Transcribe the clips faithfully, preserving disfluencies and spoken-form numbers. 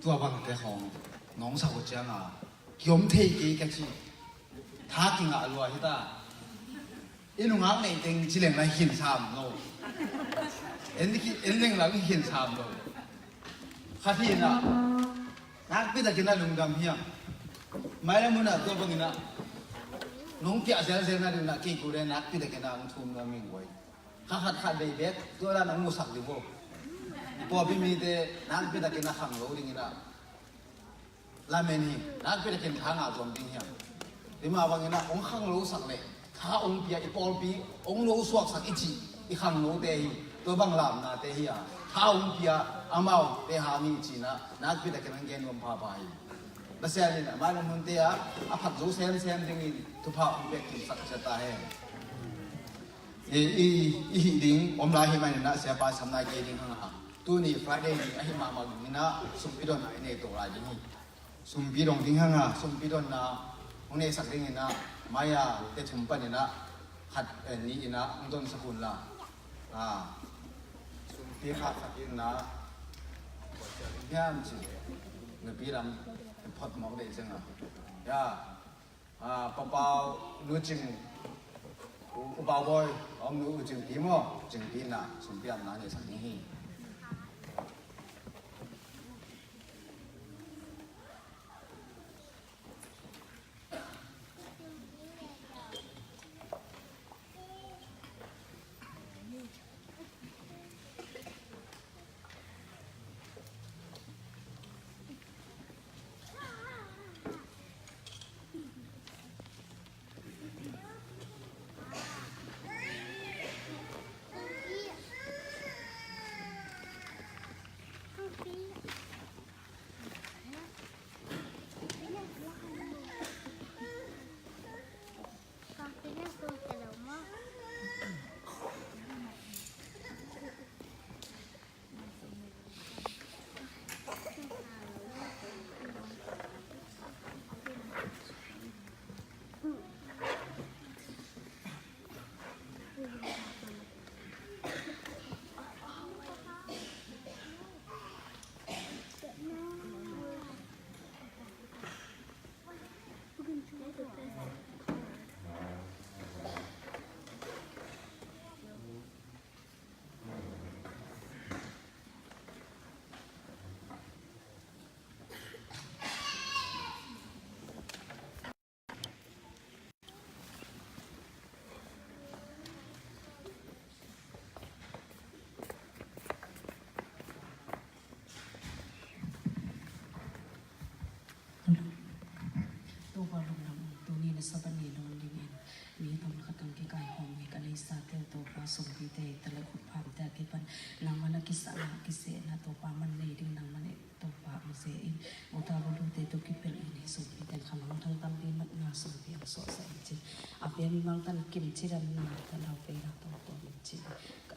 Tua bangte khawng nong sak uh cianga kiom thei kei ka ci. Tha kingah lua hita. I nungak neih teng ci leng la khin sam lo. En, en leng la khin sam lo. Kha hi na. Nakpi takin a lungdam hiam? Mailam hun ah tua bangin ah nong piah zelzel na ding ah kei kule nakpi takin a hong thum na ming guai. Kha khat khat bei bek tua dan hong musak ding bo. Pawlpi mite nakpi takin a khang lo dingin ah lamen hi. Nakpi takin tha ngah zuam ding hiam? Tua mah bangin ah hong khang lo sak leh tha hong pia, i pawlpi hong lo suaksak i cih i khangnote hi. Tua bang lamnate hi a, tha hong pia amaute hang hi ci-in ah nakpi takin hong gen nuam phapha hi. Pasian in ah mailam hunte ah a phat zo semsem dingin thupha hong pia kimsak ciat ta hen. I, i, i hih ding om lai hi manin ah Siapa sam nai kei ding hang a, tuni Friday ni ahi mahmah dingin ah sumpi dong ah i nei to lai ding hi. Sumpi dong ding hang a, sumpi dong ah hong neisak dingin ah mai-a te thum panin ah khat, eh, nih in ah hong donsak un la. Ah, sumpi khat khat in ah hiam ci, nupi lam phot mawk dei ciang a. Ya. Ah, Papau, Nu Cing, U, U Pau Bawi, om Nu U Cing Pi maw, Cing Pi na, sumpi amna neisak ding hi. Topa lungdam, tuni na Sabbath ni dawn dingin mi tam khat kan kikaihawm hi. Ka neihsa teu Topa Sumpite i tala khutphamte a kipan nangman a kisahna kisehna Topa man nei ding nangman i Topa muse in uta bulute tu kipel in hi sumpite khamang thang tampi matna sumpi ang suahsa in cin a pia mimang tan kim cidan na tan lau pe na tong tong in cin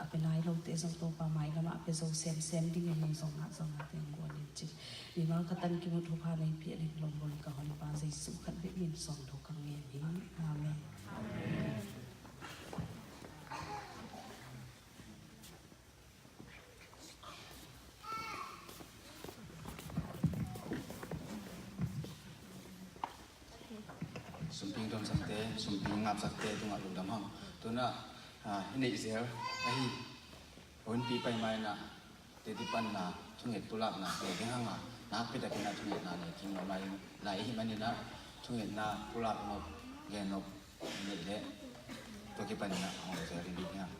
a pia nai lote zong Topa mai lama a pia zo semsem ding in nung zong ngah zong ngah teng guan in cin mimang khatan kimut hupha nei pia ling long bol ka hon pa Jesu khat bek min song do ka ngen hi. Amen. Sumping donsakte, sumping ngapsakte tungah lungdam hang. Tuna, ah, i neih zel ahi hunpi pai mai na teti panna thunget pulakna ne ding hanga nakpi takin a thungetna ne king lo mai lai ihi manin a thungetna pulak nop gen nop neih leh tua kipanin a hong zel ding ding hiam?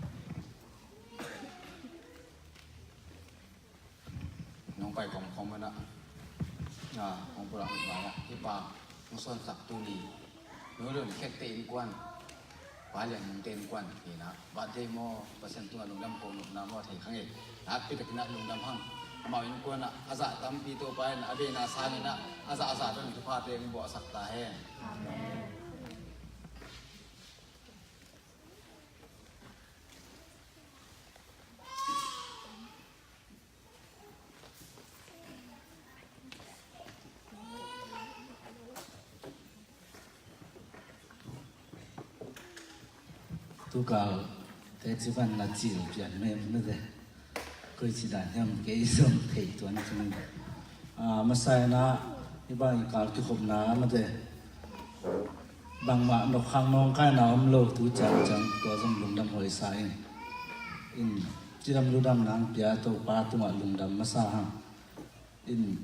Nong pai khawmkhawm mana, ah, hong pulak mai ah hi pa hong suansak tuni nu lun khekte innkuan pa lian nungte innkuan hi na birthday maw Pasian tungah lungdam ko nopna maw thei kha ngei. Nakpi takin a lungdam hang. Amau innkuan ah a zah tampi Topa in a veina sangin ah a zah a zah dong thuphate hong buahsak ta hen. Tukal te civan na cil pian mem na te. Koi ci dan hiam kei zong thei tuan keng. Ah, masa ina i bang i kal kikhopna na te. Bangmah nokkhang nawngkaina om lo tu ciang ciang tua zong lungdam hoisa in. In cidam ludam nang pia Topa tungah lungdam masa hang. In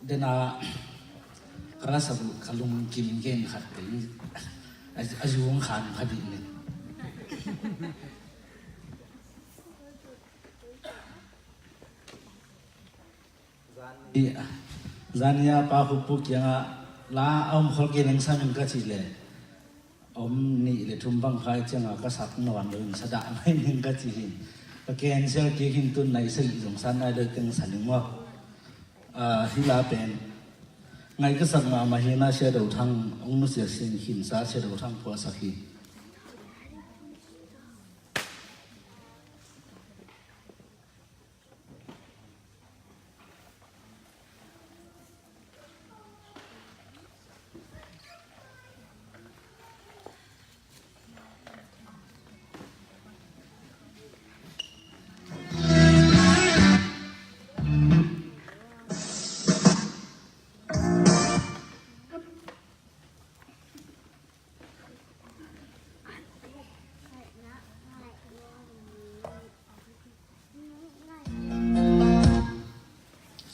dena ka la sa ka lungkim gen khat te in a, a zung khan pha dih ning. Zania pa Khupu kiangah la a om khol kei nang sam in ka cih leh om nih le thum bang khai ciangah ka sak nawn lo in sa dah mai ning ka cih hin. Ka cancel kik hin tun nai sagih zong san nai lo teng sa ning maw? Ah, hi la pen ngai ka sak mahmah hi na Sia Do Thang ong nusia sin khinsa Sia Do Thang phuahsak hi.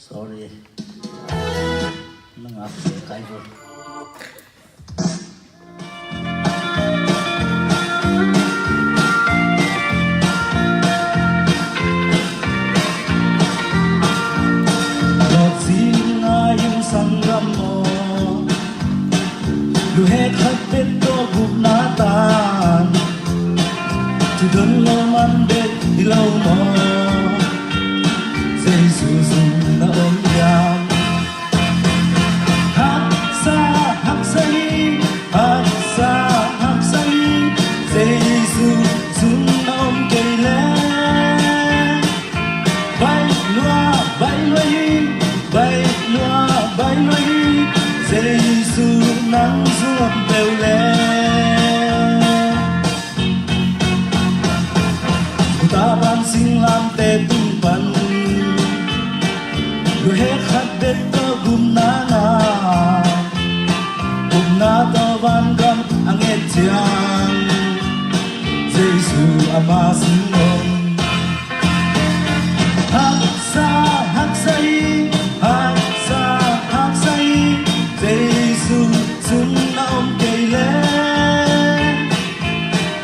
Sorry. Nang a kai bo. Lawt zing ngai in sanggam maw? Luhek khat bek tawh gupna tan. Ci don lo man bek hi lo maw? Jesu zong na om hiam? Haksa, haksa hi, haksa, haksa hi. Jesu zong na om kei leh. Baih lua, baih lua hi, baih lua, baih lua hi. Jesu nang zong om peuh leh. Uta pan singlamte tung pan luhek khat bek tawh gupna ngah. Gupna tawh vangam a nget ciang Jesu ama sung om. Haksa, haksa hi, haksa, haksa hi. Jesu zong na om kei leh.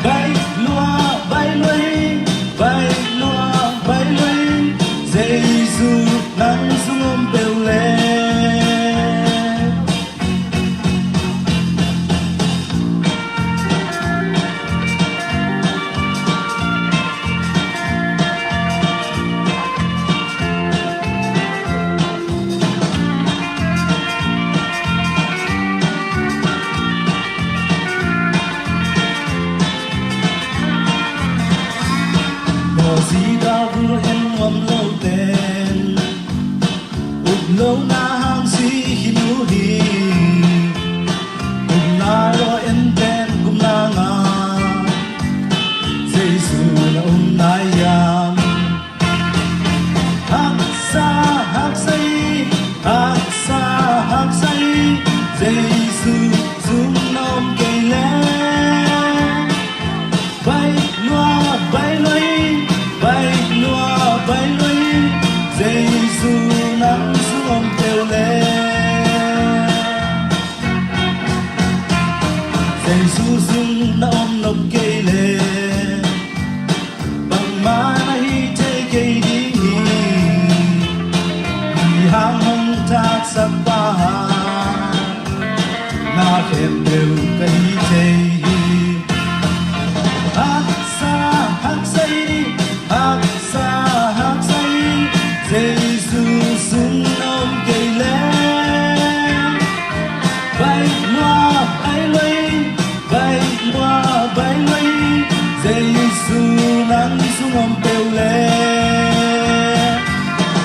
Baih lua, baih lua hi, baih lua, baih lua hi. Jesu nang zong om peuh leh. Jesu sung na om nop kei leh bangmah na hi thei kei ding hi. Hi hang hong thaksak pa na khempeuh ka hi thei hi. Haksa, haksa hi, haksa, haksa hi. Jesu sung na om kei leh baih lua, baih lua hi. Baih lua, baih lua hi. Jesu nang sung om peuh leh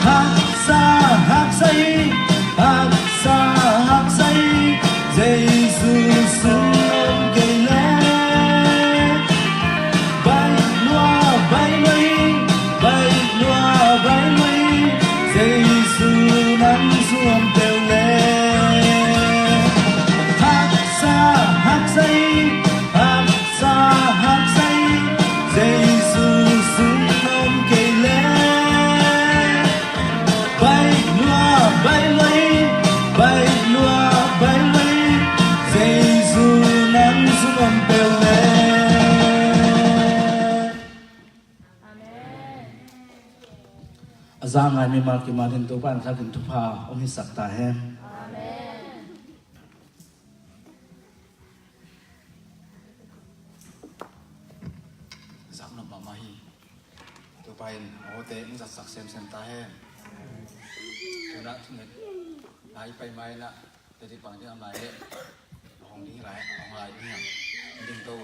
haksa, haksa hi. Haksa, haksa hi. Jesu sung om kei leh baih lua, baih lua hi. Baih lua, baih lua hi. Jesu nang sung om peuh leh haksa, haksa hi. Haksa, haksa hi. Jesu sung om kei leh baih lua, baih lua hi. Baih lua, baih lua hi. Jesu nang sung om peuh leh. Amen. A za ngai mimal kim adingin Topa in a thakin thupha hong hisak ta hen. Amen. Zak nop mahmah hi. Topa in a hawte hong zatsak semsem ta hen. Tuna thunget lai pai mai na, teti pang ding a mai le hong ding lai, hong lai ding a ding to.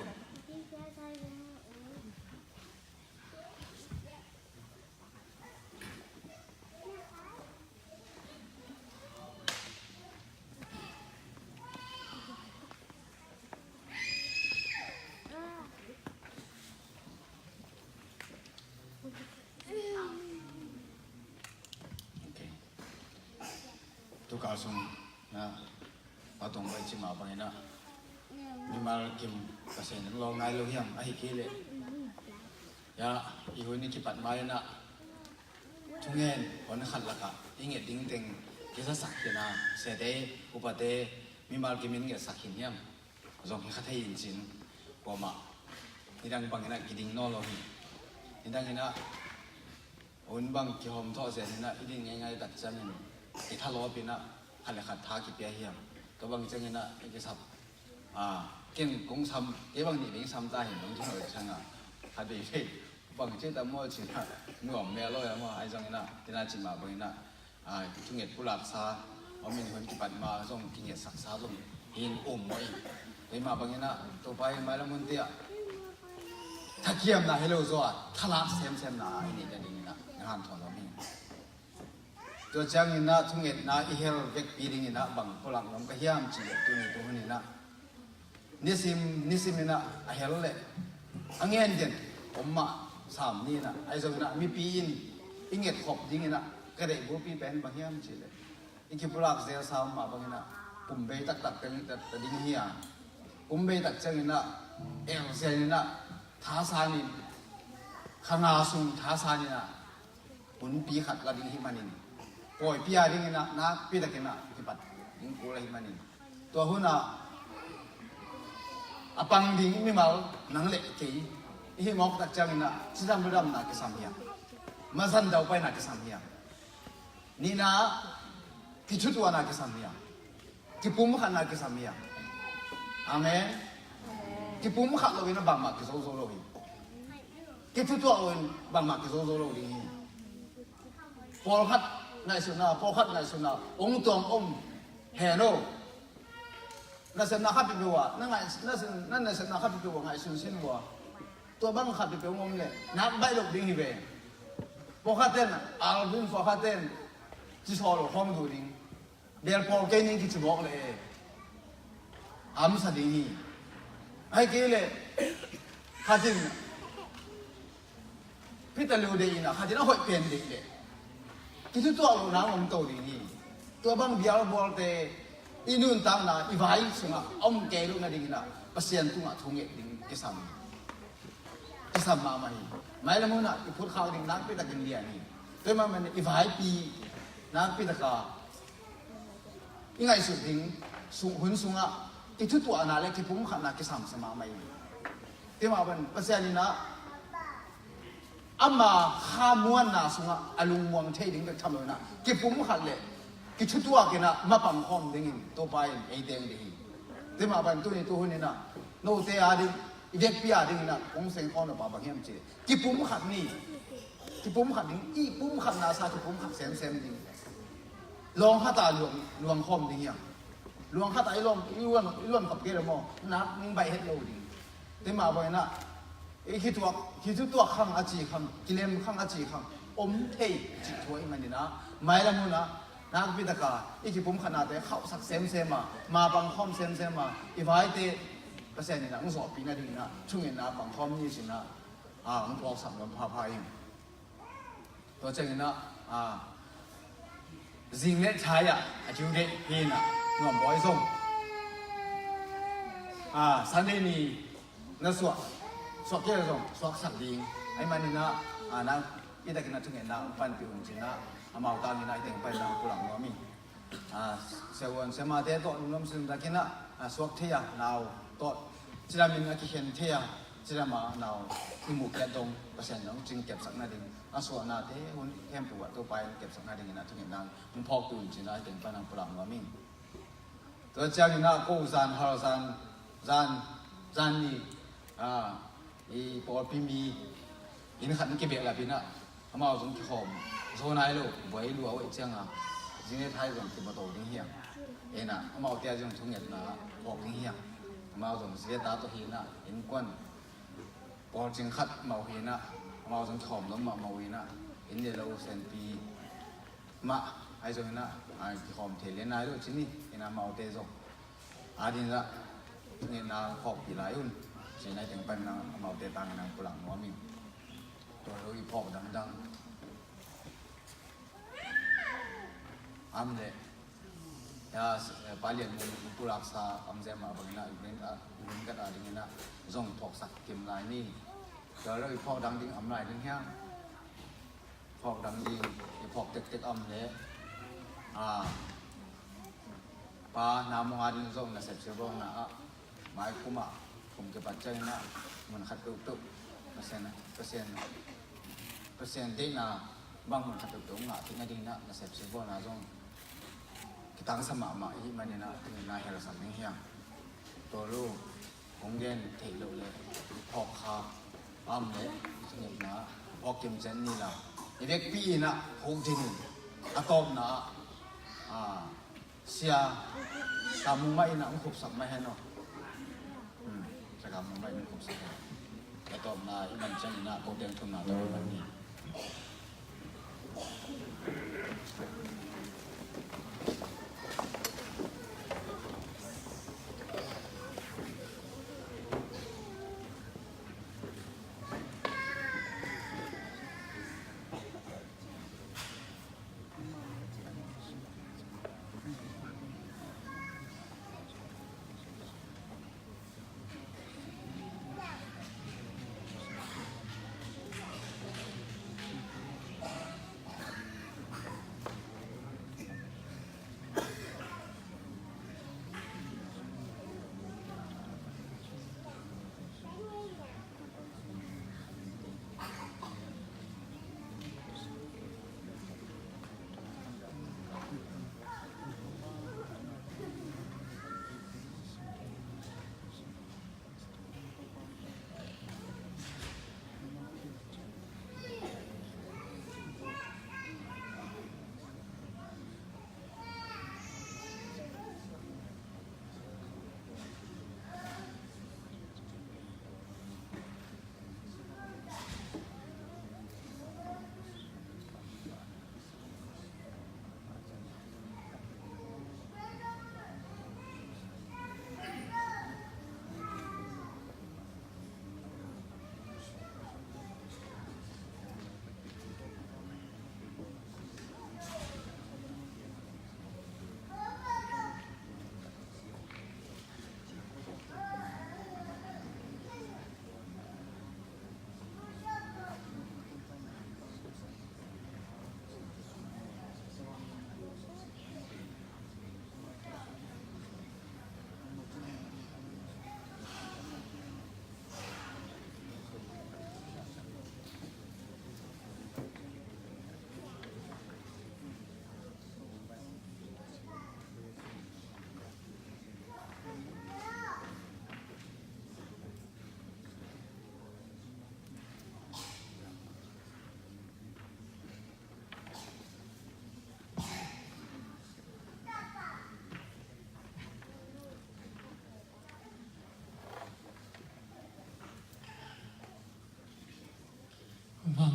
Tukal sung na, a tong bai ci mah bangin ah, mimal kim ka sen lawng nai lo hiam, ahi kei leh, ya, i hun i kipat mai na, thungen hon khat lakah i nget ding teng kizasak khin a, sete, upate, mimal kim in ngetsak khin hiam? Zong hi kha thei in cin, kuamah nidang bangin ah kiding nawn lo hi. Nidang in ah hun bang kihawm thawh zen in ah i din ngeingai tak ciangin i thalawp in ah khat le khat tha kipia hiam? Tua bang ciangin ah i kisap, a, ken kong sam, kei bang nih beng sam ta hi, nong thalawp ciang ah khat veivei bang ci ta maw cin ah nuam mel lo ia maw, ahi zongin ah tina ci mah bangin ah, a, thunget pulaksa om in, hun kipat ma zong kingetsaksa zong hi in um mawh in. Keimah bangin ah Topa in mailam hunte ah thakiamna hi lo zaw a, thalak semsemna a i neih nadingin ah na hanthawn om hi. Tua ciangin ah thungetna i hel vekpi dingin ah bang pulak nuam ka hiam cih leh, tuni tua hun in ah nisim, nisim in ah a hel leh a ngen den om mah sam ni in ah, ahi zongin ah mipi in i ngetkhop dingin ah ka deih bulpi pen bang hiam cih leh, i kipulak zelsa om mah bangin ah kum bei taktak teng i tat ta ding hi a, kum bei tak ciangin ah el zel in ah thasan in, kha nga sung thasan in ah hunpi khat la ding hi manin, pawipi a dingin ah nakpi takin ah kipat ding kul ahi manin, tua hun ah a pang ding mimal nang le kei i hih mawk tak ciangin ah cidam ludamna kisam hiam? Mazan daupaina kisam hiam? Nihna, kithutuahna kisam hiam? Kipumkhatna kisam hiam? Amen. Kipumkhat loin ah bangmah kizozo lo hi. Kithutuah loin bangmah kizozo lo ding hi. Pawlkhat ngaihsutna, pawlkhat ngaihsutna ong tuang om hen aw. Nasepna khat peuhpeuh ah na ngaih, nasep, na nasepna khat peuhpeuh ah ngaihsun sin uh a, tua bang khat peuhpeuh om leh nak baih loh ding hi ve. Pawlkhat ten album, pawlkhat ten cisawl lo khawng duh ding. Bel pawl kei ning kici bawk leh e, a hamsa ding hi. Ahi kei leh khat in pita lo deih in ah khat in a hoih pen deih leh kithutuah lohna om to ding hi. Tua bang bialbawlte i nuntakna, i vai sungah a om kei loh nadingin ah Pasian tungah thu nget ding kisam, kisam mahmah hi. Mailam hun ah i phutkhak ding nakpi takin lian hi. Tua ahih manin i vaipi nakpi taka i ngaihsut ding sung, hun sungah kithutuahna le kipumkhatna kisam sa mahmah hi. Tua mah bangin Pasian in ah ama kha muanna sungah a lungmuang thei ding bek tham lo in ah kipumkhat le kithutuak in ah mapang khawm dingin Topa in ei teng ding hi. Tua mah bangin tuni tuhun in ah note a ding, i vekpi a ding in ah kong seng khawm lo pa bang hiam cih leh kipumkhat ni. Kipumkhat ding, i pumkhatna sa kipumkhat semsem ding. Luang khat ah luang, luang khawm ding hiam? Luang khat ah i luang, i luang, i luang khap kei lo maw? Nak ning baih het lo ding. Tua mah bangin ah i khituak, khitutuak khang a ci khang, kilem khang a ci khang om thei cih thu ahih manin ah mailam hun ah nakpi takin i kipumkhatnate khauhsak semsem a, mapang khawm semsem a, i vaite Pasian in ah hong zawhpih nadingin ah thungetna pang khawm ni ci-in ah, a, hong phawksak nuam phapha ing. Tua ciangin ah, a, zing le thai ah a due date hi in ah, Nuam Bawi zong, a, Sunday ni na suak, suak kei leh zong suaksak ding ahih manin ah, a, nakpi takin ah thungetna hong panpih un ci-in ah amau tangin ah hih teng panin ah pulak nuam ing. A, siavuan siamate tawh lungnuam sintakin ah, a, suak thei a, nau tawh cidam in a kikhen thei a, cidam a nau i muh khiat dong Pasian in hong cing kepsak nading, a suahnate hun khempeuh ah Topa in kepsak nadingin ah thungetna hong phawk tu in ci-in ah hih teng panin ah pulak nuam ing. Tua ciangin ah ko zan hal zan, zan, zan ni, a, i pawlpi mi inn khat in kibehlap in ah amau zong kikhawm zo nai lo, buai lua uh ahih ciangin zing le thai zong kibato ding hiam? In ah amaute a zong thungetna phawk ding hiam? Amau zong zi le ta tawh hi in ah innkuan pawlcing khat mah uh hi in ah amau zong kikhawm dong mahmah uh hi in ah inn le lo senpi mah ahi zongin ah, a, kikhawm thei lian nai lo ci ni, in ah amaute zong a dingin ah thungetna phawkpih lai un ci-in ah hih teng panin ah amaute tangin ah pulak nuam ing. Tua lo i phawk dangdang a om leh, ya, s-, eh, Pa Lian Mun pulaksa a om zia mah bangin ah, green, ah, green card a dingin ah zong phawksak kim lai ni. Tua lo i phawk dang ding a om lai ding hiam? Phawk dang ding, i phawk tektek a om leh, a, Pa Na Mung a ding zong nasep silbawlna ah mai kum ah, kum kipat ciangin ah mun khat peuhpeuh Pasian, Pasian, Pasian deihna bang mun khat peuhpeuh ngah theih nadingin ah nasep silbawlna zong kitangsam mahmah i hih manin ah, tuni-in ah helsak ding hiam? Tua lo hong gen theih loh leh phawk kha a om leh, ngeina phawk kimciat ni la, i vekpi in ah huk ding in, a tawpna ah, a, Sia Kam Mung mah in ah hong khupsak mah hen aw. Hmm, Sia Kam Mung mah in hong khupsak hen. A tawpna i man ciangin ah ko teng thumna tawh i man ni.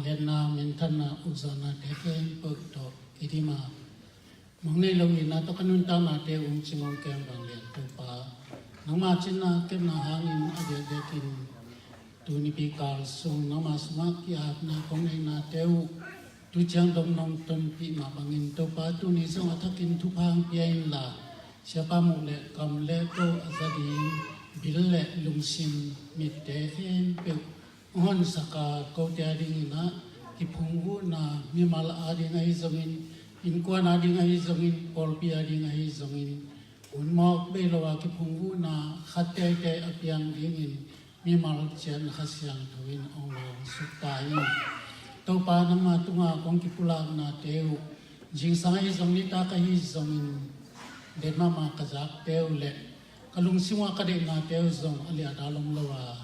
Hehna, minthanna, ukzawhnate khempeuh tawh i dim a, mong nei lo itna tawh ka nuntaknate ung cing ung keng vanglian Topa, nangma cinna kepna hangin a diakdiakin tuni pi kal sung nangma sungah ki-apna kong neihnate uh tu ciang dong nong tonpih mah bangin Topa, tuni zong a thakin thupha hong pia inla, Siapa Muk le Kam le ko a za ding bil le lungsim mitte khempeuh hong honsak a, kote a dinginah kiphungvuhna, mimal a ding ahi zongin, innkuan a ding ahi zongin, pawlpi a ding ahi zongin, hun mawk bei lo a kiphungvuhna khat teitei a piang dingin mimal ciat na Kha Siangtho in hong lawngsuk ta in. Topa, nangma tungah kong kipulaknate uh, zingsang ahi zong, nitak ahi zongin, den mahmah ka zakte uh le ka lungsim ah ka deihnate uh zong a liahda lom lo a,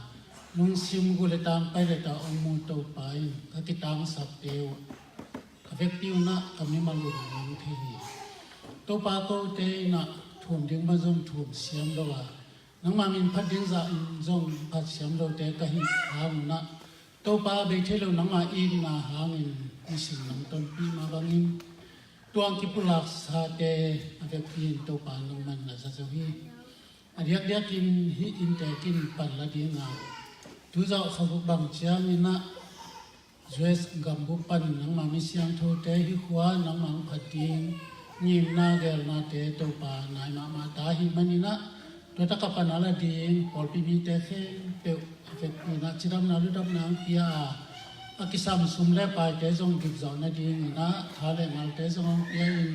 lungsim gu le tang pai le ta hong mu Topa in ka kitangsapte uh a vekpi unah ka mimal uh nang thei hi. Topa, kote inah thum ding bang zong thum siam lo a, nangma min phat ding zah in zong phat siam lote ka hih hang unah, Topa, bei thei lo nangma itna hangin nisim nang tonpih mah bangin, tua kipulaksate a vekpi in Topa, nangman na za zo hi. A diakdiakin hih inntekin pan la dinga, tu zawh kha guk bang cianginah U S gambup pan nangma mi siangthote hih khua nangma hong phat ding ngimna geelnate Topa nai mahmah ta ahih maninah, tua tak a pan a la ding pawlpi mite khempeuh a vekpi inah cidamna lungdamna hong pia a, a kisam sum le paite zong dipzawh nadinginah tha le malte zong hong pia in,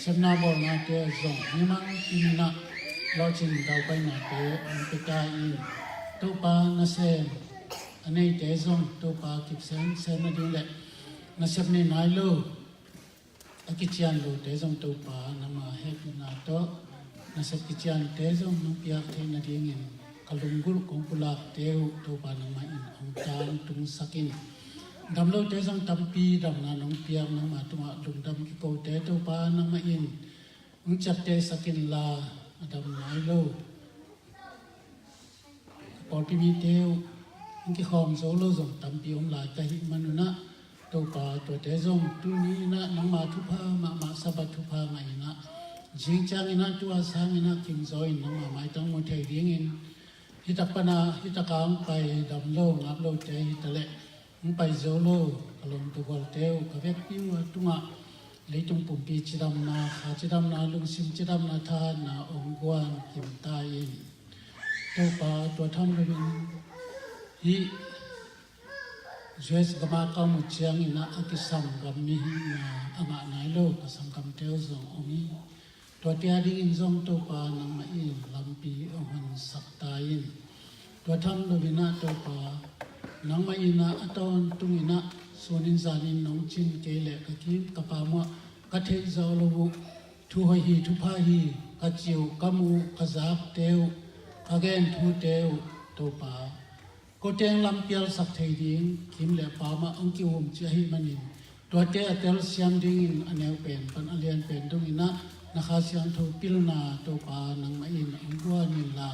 sepna bawlnate zong mimang kiminah lawhcin daupainate hong pia ta in. Topa, nasem a neite zong Topa kip semsem nading le nasep nei nai lo a kician lote zong Topa, nangma hehpihna tawh nasep kiciante zong nong piak theih nadingin ka lunggulh kong pulakte uh Topa, nangmah in hong tangtungsak in. Damlote zong tampi damna nong piak, nangma tungah lungdam kikote Topa, nangmah in hong ciaptehsak inla, a dam nai lo pawlpi mite uh hong kikhawm zo lo zong tampi om lai ka hih manunah, Topa, tuate zong tuni inah nangma thupha mahmah, Sabbath thupha ngah inah, zing cianginah tu-a sanginah kimzaw in nangma maitang mu thei dingin, hih tak pana hih taka hong pai dam lo ngap lote hi taleh, hong pai zo lo ka lawmte gualte uh, ka vekpi uh a tungah leitung pumpi cidamna, kha cidamna, lungsim cidamna, thahatna hong guan kim ta in. Topa, tua tham loin hih U S gamah ka muh cianginah a kisam gam mihingna a ngah nai lo ka sanggamte uh zong om hi. Tuate a dingin zong Topa, nangmah in lampi hong honsak ta in. Tua tham loinah Topa, nangmah inah a tawntunginah sunin zanin nong cin kei leh ka kim ka pam uh ah ka theih zawh loh uh thu hoih hi, thupha hi ka ci uh, ka muh uh, ka zakte uh, ka gen thute uh Topa, ko teng lampialsak thei ding kim le pam ah hong ki-um cih ahih manin, tuate a telsiam dingin a neu pen pan a lian pen donginah na Kha Siangtho pilna Topa, nangmah in hong guan inla,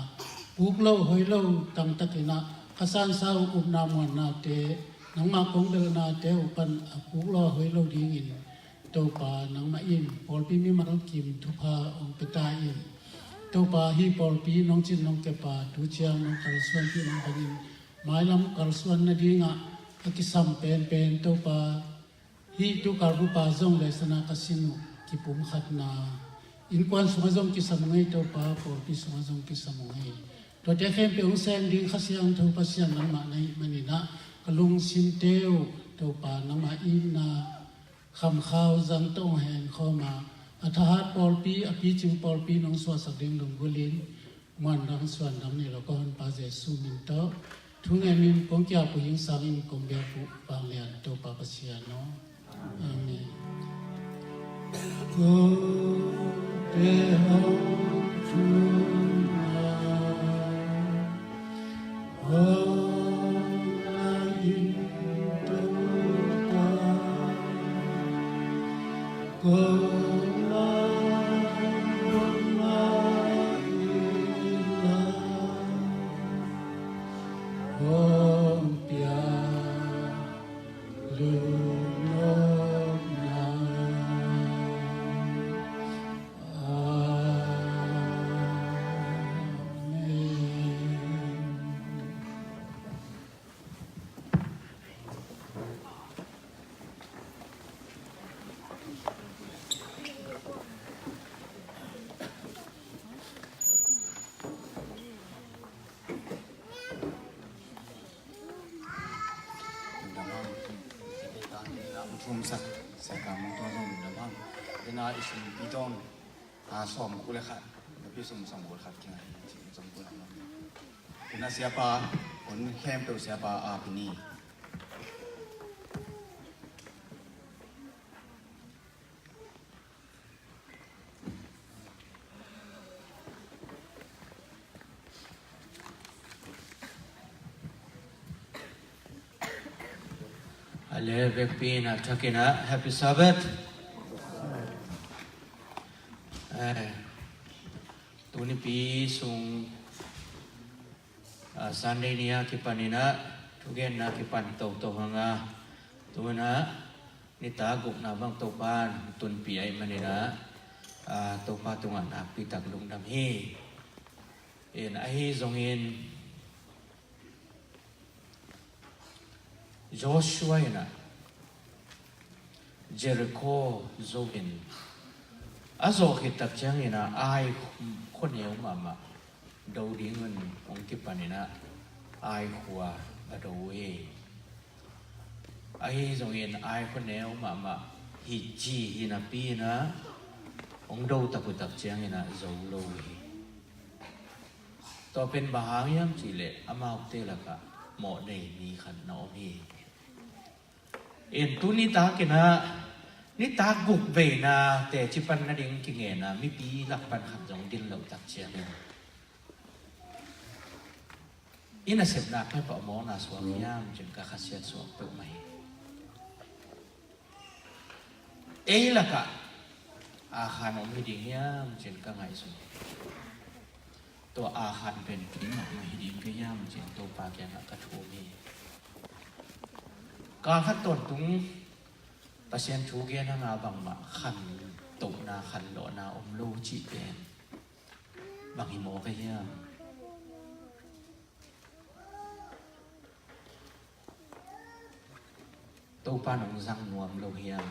puk lo hoi lo tangtakinah ka sansa uh upna muannate, nangmah kong belhnate uh pan a puk lo a hoi lo dingin Topa, nangmah in pawlpi mimal kim thupha hong pia ta in. Topa, hih pawlpi nong cin nong kepa tu ciang nong kalsuanpih nong bangin mailam kalsuan nadingah a kisam penpen Topa, hih tu kalbupa zong le sana ka sin uh kipumkhatna, innkuan sungah zong kisam uh ngei Topa, pawlpi sungah zong kisam uh ngei. Tuate khempeuh hong sem ding Kha Siangtho Pasian nangmah na hih maninah ka lungsimte uh Topa, nangmah itna khamkhau zang tawh hong henkhawm a, a thahat pawlpi, a picing pawlpi nong suahsak ding lunggulhin, muandang suandang nei lo ka Honpa Jesu min tawh thu ngemin kong ki-ap uh, hing sangin kong biak uh vanglian Topa Pasian aw. Amen. Kote hong thumna hong na in Topa, ko lai hong na in la hong pia Thumsak, Sia Kam Mung Tuan zong lungdam hang. Dena i sum pi tawng, a, sawm kul le khat, na pi sum sawm kul khat kingai, sum kul khat. Dena siapa, hun khempeuh siapa a pi ni. A le vekpi in a thakin a Happy Sabbath. Eh, tuni pi sung, a, Sunday ni a kipan in a thugenna kipan toto hang a, tu in a nitak gukna bang Topa in tunpih ahih manin a, a, Topa tungah nakpi tak lungdam hi. In ahi zongin Joshua in a Jericho zo in a zawh khit tak ciangin a Ai khuaneu mahmah do dingin hong kipan in a Ai khua a do uh hi. Ahi zongin Ai khuaneu mahmah hi ci hi napi in a hong do tak uh tak ciangin a zo lo uh hi. Tua pen bang hang hiam cih leh amaute lakah mawh nei mi khat na om hi. In tu nitak in a nitak guk veina teci pan nading kingen a mipi lak pan khat zong din loh tak ciangin i nasepna peuhpeuh mawhna suak hiam cin ka khasiat suak peuhmah hi. Ei lakah Akhan om hi ding hiam cin ka ngaihsun hi. Tua Akhan pen kei mahmah hi ding ka hiam cin Topa kiangah ka thum hi. Kal khat tawntung Pasian thu gen hanga bangmah khantohna khanlawhna om lo cih pen bang hi maw ka hiam? Topa nong zang nuam lo hiam?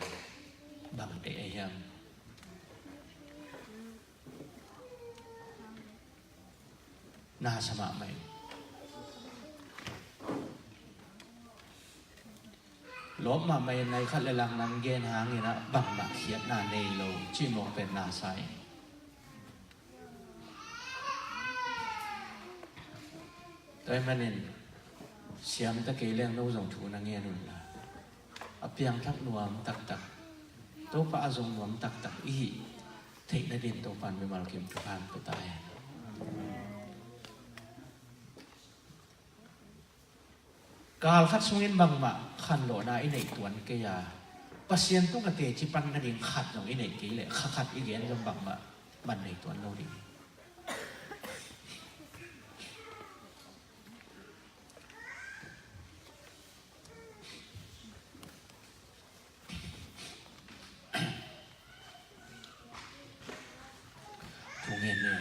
Bang deih a hiam? Na sa mahmah in. Lawp mahmah in nai khat le lang nang gen hangin a bangmah khiatna nei lo cih mawk pen na sa in. Tua ahih manin siam ta kei leng no zong thu na ngen un la, a piangthak nuam taktak, Topa a zong nuam taktak i hih theih nadin Topa in mimal kim thupha pia ta hen. Kal khat sungin bangmah khanlawhna i neih tuan kei a, Pasian tungah teci pan nading khat zong i neih kei leh kha khat i gen zong bangmah man nei tuan lo ding hi. Thungen ni.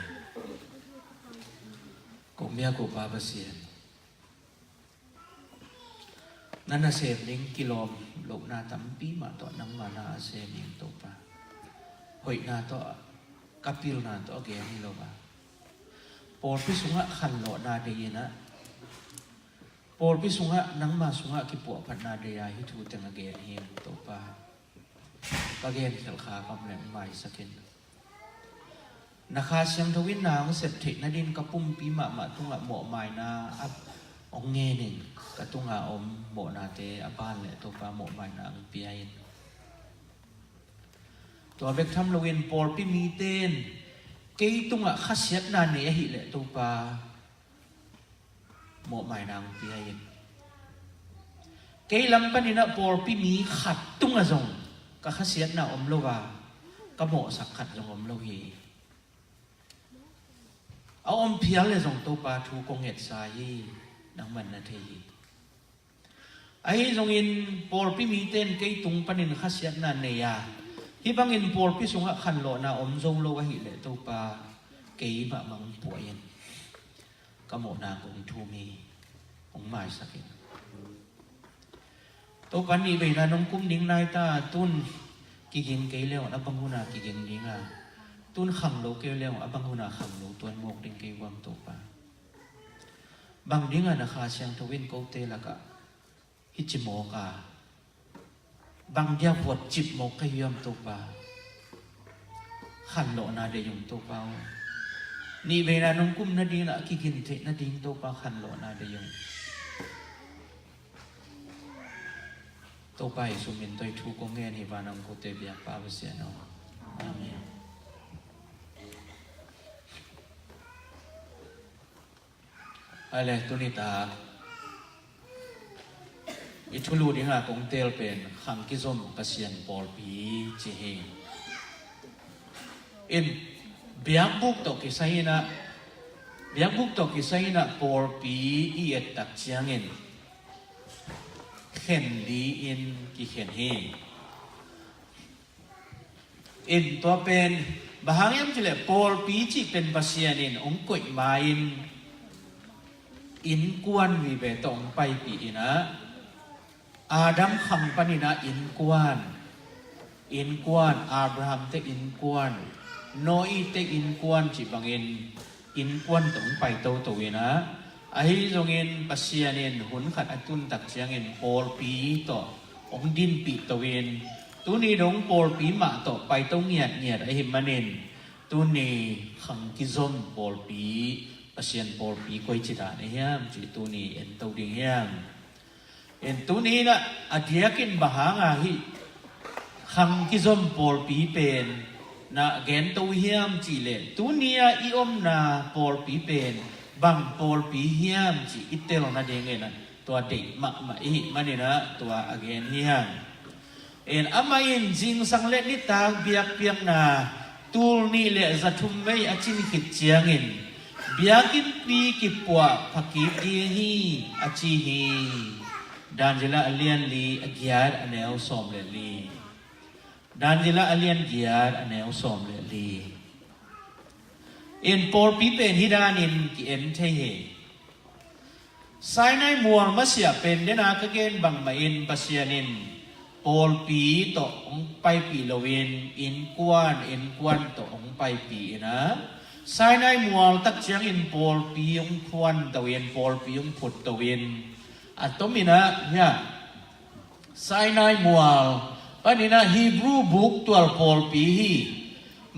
Ko mia ko Pa Pasian, na nasem ding kilawm lohna tampi mah tawh nangmah na a sem in Topa, hoihna tawh, ka pilna tawh a gen hi lo a, pawlpi sungah khanlawhna dei in a, pawlpi sungah nangmah sungah kipuahphatna dei a hih thu teng a gen hi in Topa, ka gen khialh kha ka om leh maisak in. Na Kha Siangtho in na hong sep theih nadin ka pumpi mahmah tungah mawhmaina a hong ngen in, ka tunga om mawhnate a ban leh Topa mawhmaina hong pia in. Tua bek tham loin pawlpi mite in kei tungah khasiatna nei ahih leh Topa mawhmaina hong pia in. Kei lam panin a pawlpi mi khat tungah zong ka khasiatna om lo a, ka mawhsak khat zong om lo hi. A om phial le zong Topa thu kong ngetsa hi, nangman na thei hi. Ahi zongin pawlpi mite in kei tung panin khasiatna nei a, hih bangin pawlpi sungah khanlawhna om zo lo ahih leh Topa, kei mahmah hong puah in. Ka mawhna kong thum hi, hong maisak in. Topa, nih veina nong kum ding nai ta, tun kiging kei le uh a bang huna kiging ding a, tun khanglo kei le uh a bang huna khanglo tuan mawk ding kei uh am Topa. Bang dinga na Kha Siangtho in kote lakah hih ci mawk a, bang dia vuat cip mawk ka hiam Topa. Khanlawhna dei ung Topa aw. Nih veina nong kum nading a kigin theih nading Topa khanlawhna dei ung. Topa Jesu min tawh hih thu kong ngen hi, vanah hong kote biakpa Pasian aw. Amen. Ai le, tuni ta i thulu dinga kong teel pen khang kizom Pasian pawlpi ci hi. In, biakbuk tawh kisai inah, biakbuk tawh kisai inah pawlpi i et tak ciangin khen li in kikhen hi. In, tua pen bang hang hiam cih leh pawlpi cih pen Pasian in hong koih ma-in innkuan vive tawh hong paipih inah, Adam khang paninah innkuan, innkuan, Abraham te innkuan, Noah te innkuan cih bangin innkuan tawh hong pai toto inah, ahi zongin Pasian in hun khat a tun tak ciangin pawlpi tawh hong dinpih to in, tuni dong pawlpi mah tawh pai to ngiatngiat ahih manin, tuni khang kizom pawlpi, Pasian pawlpi koi ci dan ahi hiam cih tuni en to ding hiam? In, tuni inah a diakin bang hanga hih khang kizom pawlpi pen na gen to hiam cih leh, tuni a i omna pawlpi pen bang pawlpi hiam cih i tel nadingin ah tua deih mahmah i hih maninah tua a gen hi hang. In, amah in zingsang le nitak biakpiakna tul nih le za thum vei a cin khit ciangin biakinnpi kipuah phakik ding hi a ci hi. Daniel a lian li a giat a neu sawm le li. Daniel a lian giat a neu sawm le li. In, pawlpi pen hih danin ki-en thei hi. Sinai mual masiah pen dena ka gen bangmah in Pasian in pawlpi tawh hong paipih loin innkuan, innkuan tawh hong paipih inah, Sinai mual tak ciangin pawlpi hong phuan to in, pawlpi hong phut to in, a tom inah, hiah Sinai mual paninah Hebrew buktual pawlpi hi.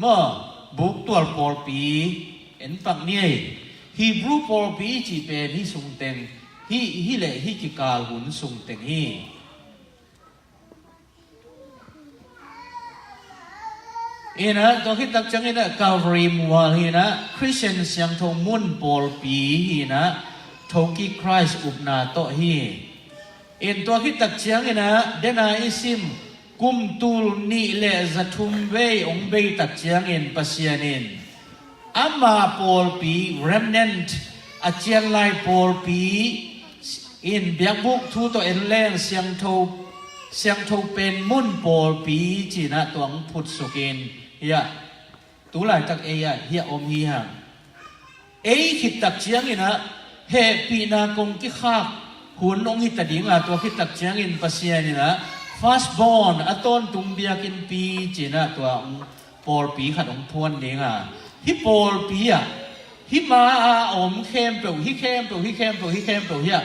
Maw, buktual pawlpi en pak ni ei. Hebrew pawlpi cih pen hih sungteng, hih, hih le hih kikal hun sungteng hi. Inah, tua khit tak cianginah Calvary mual hinah, Khristian siangtho mun pawlpi hinah, thokik Khrist upna tawh hi. In, tua khit tak cianginah dena i sim kum tul nih le za thum vei hong bei tak ciangin Pasian in ama pawlpi, remnant, a cianlai pawlpi in biakbuk thu tawh en leng siangtho, siangtho pen mun pawlpi cinah tua hong phutsuk in, hiah tu laitak ei ah hiah om hi hang. Ei khit tak cianginah hehpihna kong kikhak hun hong hita dinga, tua khit tak ciangin Pasian inah first born, a tawntung biakinnpi cinah tua hong pawlpi khat hong phuan dinga, hih pawlpi ah, hih ma a om khempeuh, hih khempeuh, hih khempeuh, hih khempeuh hiah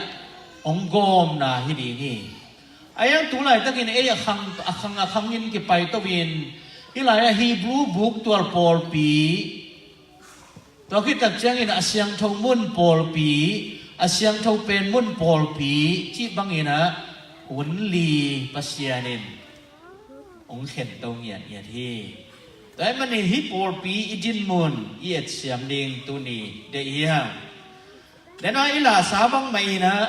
hong gawmna hi ding hi. A iang tu laitakin ei a khang, a khang, a khangin kipai to in, hih lai-ah Hebrew buktual pawlpi, tua khit tak ciangin a siangtho mun pawlpi, a siangtho pen mun pawlpi cih banginah hun li Pasian in hong khen to ngiatngiat hi. Tua ahih manin hih pawlpi i dinmun i etsiam ding tuni deih hi hang. Dena i lahsa bangmah inah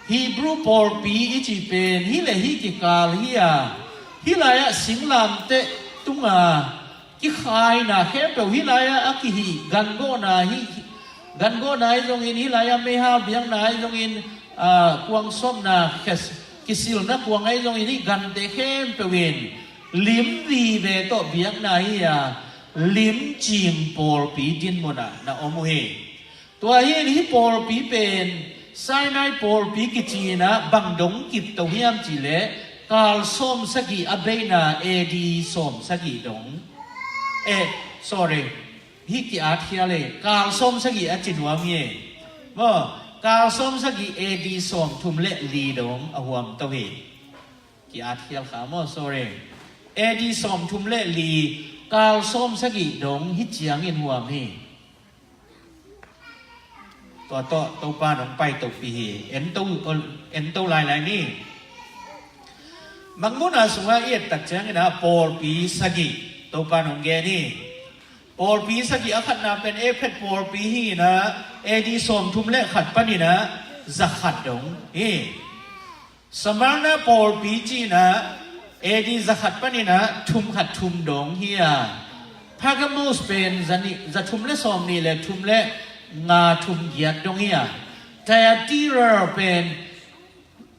Hebrew pawlpi i cih pen hih le hih kikal hi a, hih lai-ah singlamteh tunga kikhaina khempeuh, hih lai-ah a kihih gangawhna, hih gangawhna ahi zongin, hih lai-ah meihal biakna ahi zongin, ah, kuangsawpna, khes-, kisilna kuang ahi zongin hih gante khempeuh in lim vive tawh biakna hi a, lim cing pawlpi dinmun ah na om uh hi. Tua hi in hih pawlpi pen Sinai pawlpi kici in ah bang dong kipto hiam cih leh kal sawm sagih a beina A D sawm sagih dong. Eh, sorry. Hih ki-at khial e, kal sawm sagih a ci nuam hi e. Maw, kal sawm sagih A D sawm thum le li dong a huam to hi. Ki-at khial kha maw, sorry. A D sawm thum le li, kal sawm sagih dong hih ciangin huam hi. Tua tawh Topa nong pai topi hi. En to, en to lailai ni. Mangmuhna sungah i et tak ciangin ah pawlpi sagih Topa nong gen hi. Pawlpi sagih a khatna pen Efet pawlpi hi in ah A D sawm thum le khat panin ah za khat dong hi. Samarna pawlpi ci in ah A D za khat panin ah thum khat thum dong hi a, Pergamos pen za nih, za thum le sawm nih le thum le nga thum giat dong hi a, Thyatira pen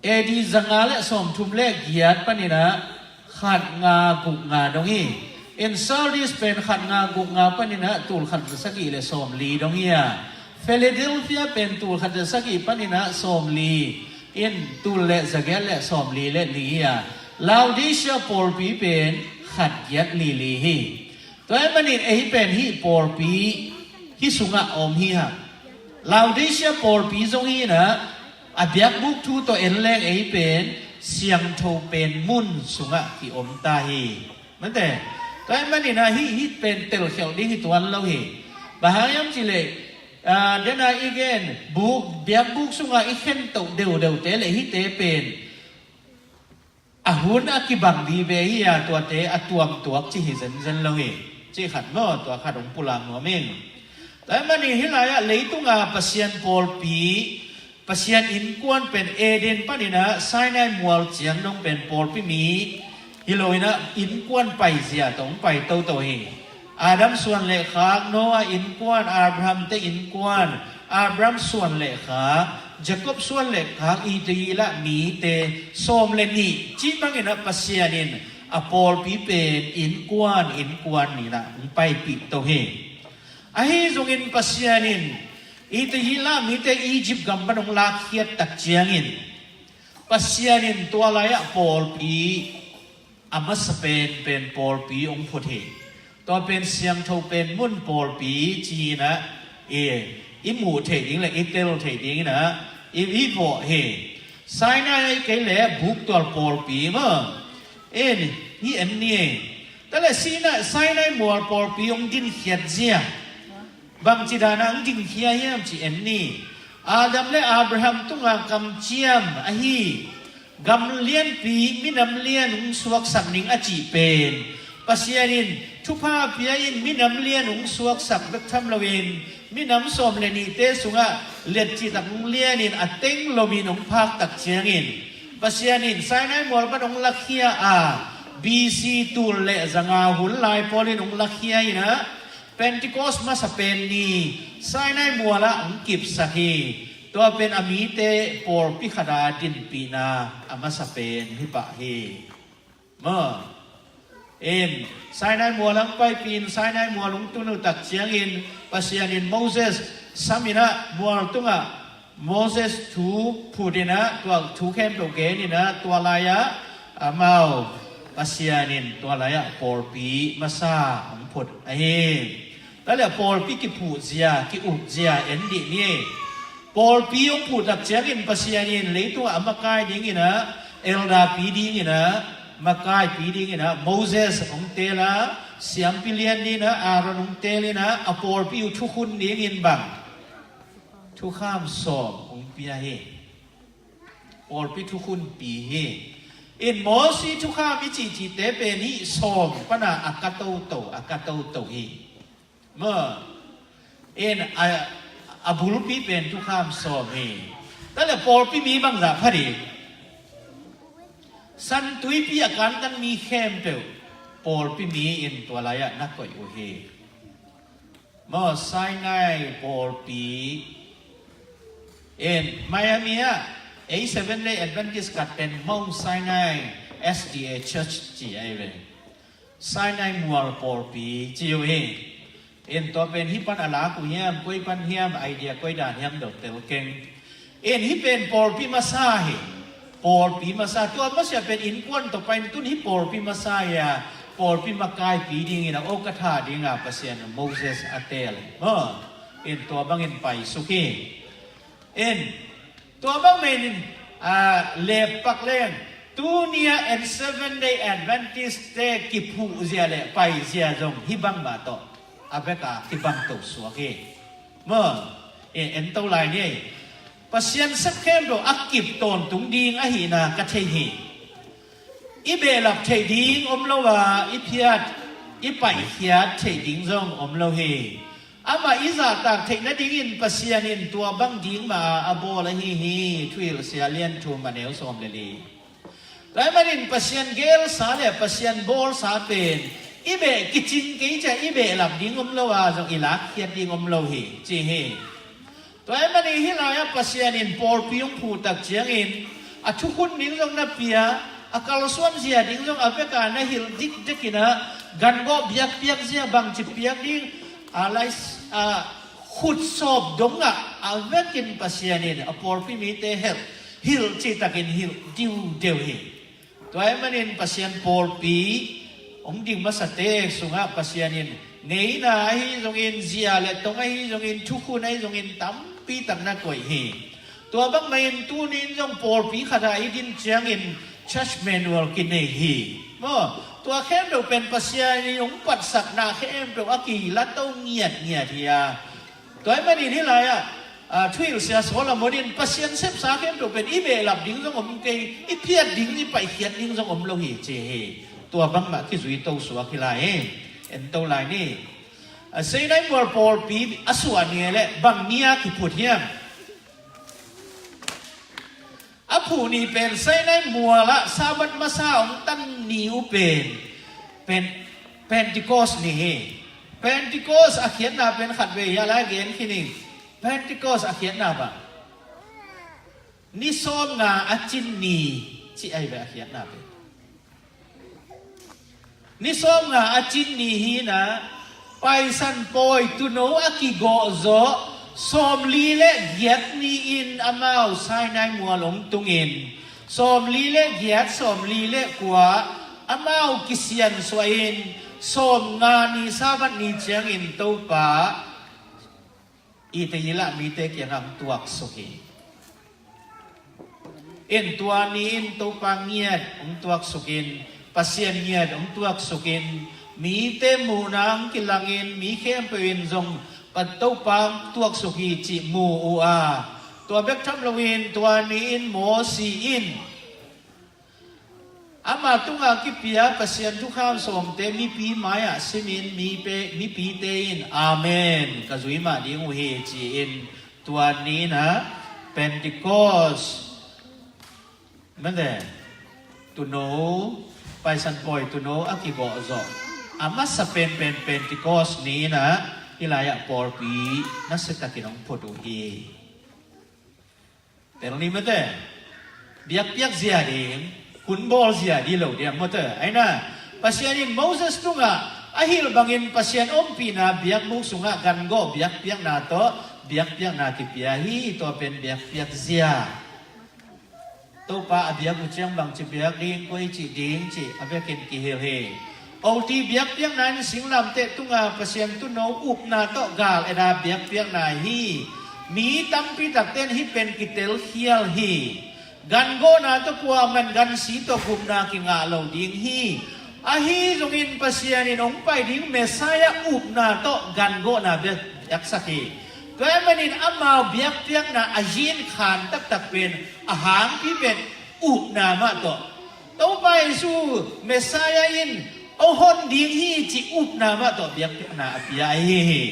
A D za nga le sawm thum le giat panin ah khat nga guk nga dong hi. In Sardis pen khat nga guk nga panin ah tul khat za sagih le sawm li dong hi a, Philadelphia pen tul khat za sagih panin ah sawm li in tul le za giat le sawm li le li hi a, Laodicea pawlpi pen khat giat li li hi. Tua ahih manin ei pen hih pawlpi hih sungah a om hi hang. Laodicea pawlpi zong hi in ah a biakbuk thu tawh en leng ei pen siangtho pen mun sungah ki-om ta hi. Mate, tua ahih manin ah hih, hih pen telkhialh ding hi tuan lo hi. Bang hang hiam cih leh, ah, dena i gen buk, biakbuk sungah i khentoh deuhdeuhte le hihte pen a hun a kibang vive hi a, tuate a tuamtuak ci hi zenzen lo hi. Cih khat maw, tua khat hong pulak nuam ing. Tua ahih manin hih lai-ah leitunga Pasian pawlpi, Pasian innkuan pen Eden panin ah Sinai mual ciang dong pen pawlpi mi hi lo in ah innkuan paizia tawh hong pai toto hi. Adam suan le khak, Noah innkuan, Abraham te innkuan, Abraham suan le khak, Jacob suan le khak, Itihila mite sawm le nih cih bangin ah Pasian in a pawlpi pen innkuan innkuan ni in ah hong paipih to hi. Ahi zongin Pasian in Itihila mite Egypt gam pan hong lakkhiat tak ciangin Pasian in tua lai-ah pawlpi a masa penpen pawlpi hong phut hi. Tua pen siangtho pen mun pawlpi ci in ah i, i muh theih ding le i tel theih ding in ah i, i vawh hi. Sinai kei le buktual pawlpi maw, en hi en ni. Tua le Sinai, Sinai mual pawlpi hong dinkhiat zia bangci dan a hong dingkhia hiam cih en ni. Adam le Abraham tunga kamciam ahi gam lianpi minam lian hong suaksak ning a cih pen Pasian in thupha pia in minam lian hong suaksak bek tham loin minam sawm le nihte sungah liatcihtak hong lian in a teng lomin hong phak tak ciangin Pasian in Sinai mual pan hong lakhia a, B C tul le zanga hun lai pawlin hong lakhia in ah Pentecost masa pen ni Sinai mualah hong kipsak hi. Tua pen a mite pawlpi khata dinpihna a masa pen hi pah hi. Maw, in Sinai mual hong paipih in Sinai mual hong tun uh tak ciangin Pasian in Moses sam in ah mual tungah Moses thu phut in ah tua thu khempeuh gen in ah tua lai-ah amau Pasian in tua lai-ah pawlpi masa hong phut ahi. Tua le pawlpi kiphuh zia ki-uk zia en dih ni. Pawlpi hong phuh tak ciangin Pasian in leitungah a makai ding in ah elder pi ding in ah makaipi ding in ah Moses hong teel a, siampi lian ding in ah Aaron hong teel in ah a pawlpi uh thukhun dingin bang thukham sawm hong pia hi. Pawlpi thukhunpi hi. In Mosi thukham i cihcihte pen hih sawm pana a ka toto, a ka toto hi. Maw, in a, a bulpi pen thukham sawm hi. Tua le pawlpi mi bangzah pha ding? San tuipi a kantan mi khempeuh pawlpi mi in tua lai-ah na koih uh hi. Maw, Sinai pawlpi in Miami ah Ei Seventh Day Adventist khat pen Mount Sinai S D A Church ci ahi ve. Sinai mual pawlpi ci uh hi. In tua pen hih pan a lak uh hiam, koi pan hiam, idea koi dan hiam deuh tel keng. In hih pen pawlpi masa hi. Pawlpi masa, tua masa pen innkuan tawh pain tun hih pawlpi masa hi a, pawlpi makaipi dingin a awk a tha dinga Pasian Moses a teel hi. Maw, in tua bangin paisuk hi. In tua bang menin, a, leppak leng, tunia en Seventh Day Adventist te kiphuh zia le pai zia zong hih bangmah tawh a beka kibang to suak hi. Maw, e, en to lai ni. Pasian sep khempeuh a kip tawntung ding ahihna ka thei hi. I behlap theih ding om lo a, i phiat, i paihkhiat theih ding zong om lo hi. Amah i zahtak theih nadingin Pasian in tua bang ding mah a bawl ahi hi. Thuhilhsia lian thum a neu sawm le li. Tua ahih manin Pasian gelsa le Pasian bawlsa pen i beh kicing kei ciah i behlap ding om lo a, zong i lakkhiat ding om lo hi ci hi. Tua ahih manin hih lai-ah Pasian in pawlpi hong phuh tak ciangin a thukhun ding zong na pia, a kalsuan zia ding zong a veka na hilh dikdekin ah, gan gawh biakpiak zia bangci piak ding, a lai, a, khutsawp dongah a vekin Pasian in a pawlpi mite helh, hilh cihtakin hilh diudeu hi. Tua ahih manin Pasian pawlpi hong ding masate sungah Pasian in ngeina ahi zongin, zia le tong ahi zongin, thukhun ahi zongin tampi tak na koih hi. Tua bangmahin tuni-in zong pawlpi khatah i din ciangin church manual kinei hi. Maw, tua khempeuh pen Pasian in hong patsakna khempeuh a kilato ngiatngiat hi a. Tua ahih manin hih lai-ah, a, Thuhilhsia Solomon in Pasian sepsa khempeuh pen i behlap ding zong om kei, i phiat ding, i paihkhiat ding zong om lo hi ci hi. Tua bangmah kizui to suak hi lai hi. En to lai ni. A, Sinai mual pawlpi a suah ni leh bang ni-a kiphut hiam? A phuh ni pen Sinai mualah Sabbath masa hong tan ni uh pen, pen Pentecost ni hi. Pentecost a khiatna pen khatvei hi a lai gen khin ing. Pentecost a khiatna bang ni sawmnga a cin ni cih ahi ve a khiatna pen. Ni sawmnga a cin ni hi-in ah, Paisan Pawi tuuno a kigawh zawh sawmli le giat ni-in amau Sinai mual hong tungin, sawmli le giat, sawmli le kua amau kisiansuah in, sawmnga ni Sabbath ni ciangin Topa Israel mite kiangah hong tuaksuk hi. In tua ni-in Topa ngiat hong tuaksukin, Pasian ngiat hong tuaksukin, mite muhna hong kilangin, mi khempeuh in zong Topa hong tuaksuk hi cih mu uh a. Tua bek tham loin tua ni-in Mosi in ama tungah kipia Pasian thukham sawmte mipi mai-ah simin, mipe, mipite in, "Amen, ka zui mah ding uh hi," ci-in tua ni-in ah Pentecost, mete, tuuno, Paisan Pawi tuuno a kigawh zawh a masa penpen Pentecost ni-in ah hih lai-ah pawlpi nasiatakin hong phut uh hi. Tel ni mete. Biakpiak zia ding, hun bawl zia ding lo ding mete. Aina, Pasian in Moses tungah a hilh bangin Pasian ompihna biakbuk sungah gan gawh biakpiakna tawh biakpiakna kipia hi. Tua pen biakpiak zia. Topa a biak uh ciang bangci biak ding, koi cih ding cih a vekin kihilh hi. Oti biakpiakna in singlamteh tunga Pasian tuuno upna tawh gal-et a biakpiakna hi. Mi tampi takte in hih pen kitelkhial hi. Gan gawhna tawh kuaman gansi tawh gupna kingah lo ding hi. Ahi zongin Pasian in hong pai ding Messiah upna tawh gan gawhna biak, biaksak hi. Tua ahih manin amau biakpiakna a zin khan taktak pen a hangpi pen upna mah tawh, Topa Jesu Messiah in hong hon ding hi cih upna mah tawh biakpiakna a pia ahi hi.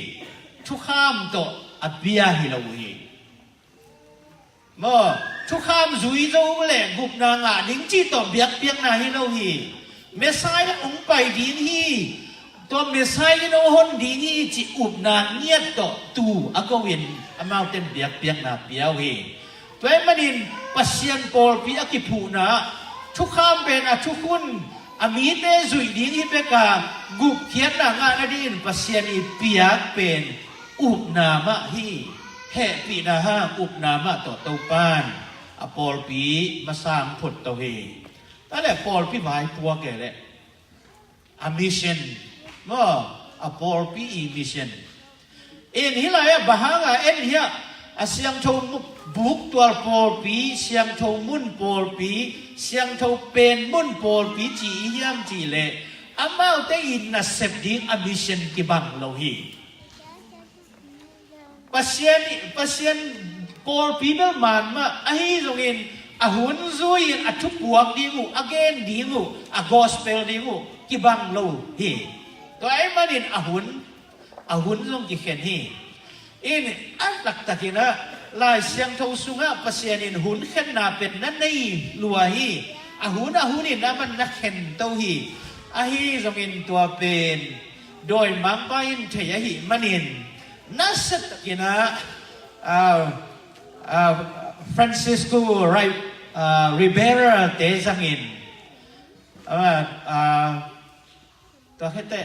Thukham tawh a pia hi lo uh hi. Maw, thukham zui zo le gupna ngah ding cih tawh biakpiakna hi lo hi. Messiah hong pai ding hi. Tua Messiah in hong hon ding hi cih upna ngiat tawh tuu a ko-in amaute in biakpiakna pia uh hi. Tua ahih manin Pasian pawlpi a kiphuhna ah thukham pen a thukhun a mite zuih ding hi bek a, gupkhiatna ngah nadingin Pasian i piak pen upna mah hi. Hehpihna hang upna mah tawh Topan a pawlpi masa hong phutto hi. Tua leh pawlpi vaipuak e leh a mission maw, a pawlpi i mission. In hih lai-ah bang hanga en hiah a siangtho mu-, buktual pawlpi, siangtho mun pawlpi, siangtho pen mun pawlpi ci i hiam cih leh, amaute i nasep ding a mission kibang lo hi. Pasian, Pasian pawlpi bel man mah ahi zongin a hun zui-in a thupuak ding uh, a gen ding uh, a gospel ding uh kibang lo hi. Tua ahih manin a hun, a hun zong kikhen hi. In a taktakin ah Lai Siangtho sungah Pasian in hun khenna pen na nei lua hi. A hun a hunin amah na khen to hi. Ahi zongin tua pen dawimangpa in thei ahih manin, nasia takin ah, ah, ah, Francisco Ri-, ah, Ribera te zangin, ah, ah, tua khete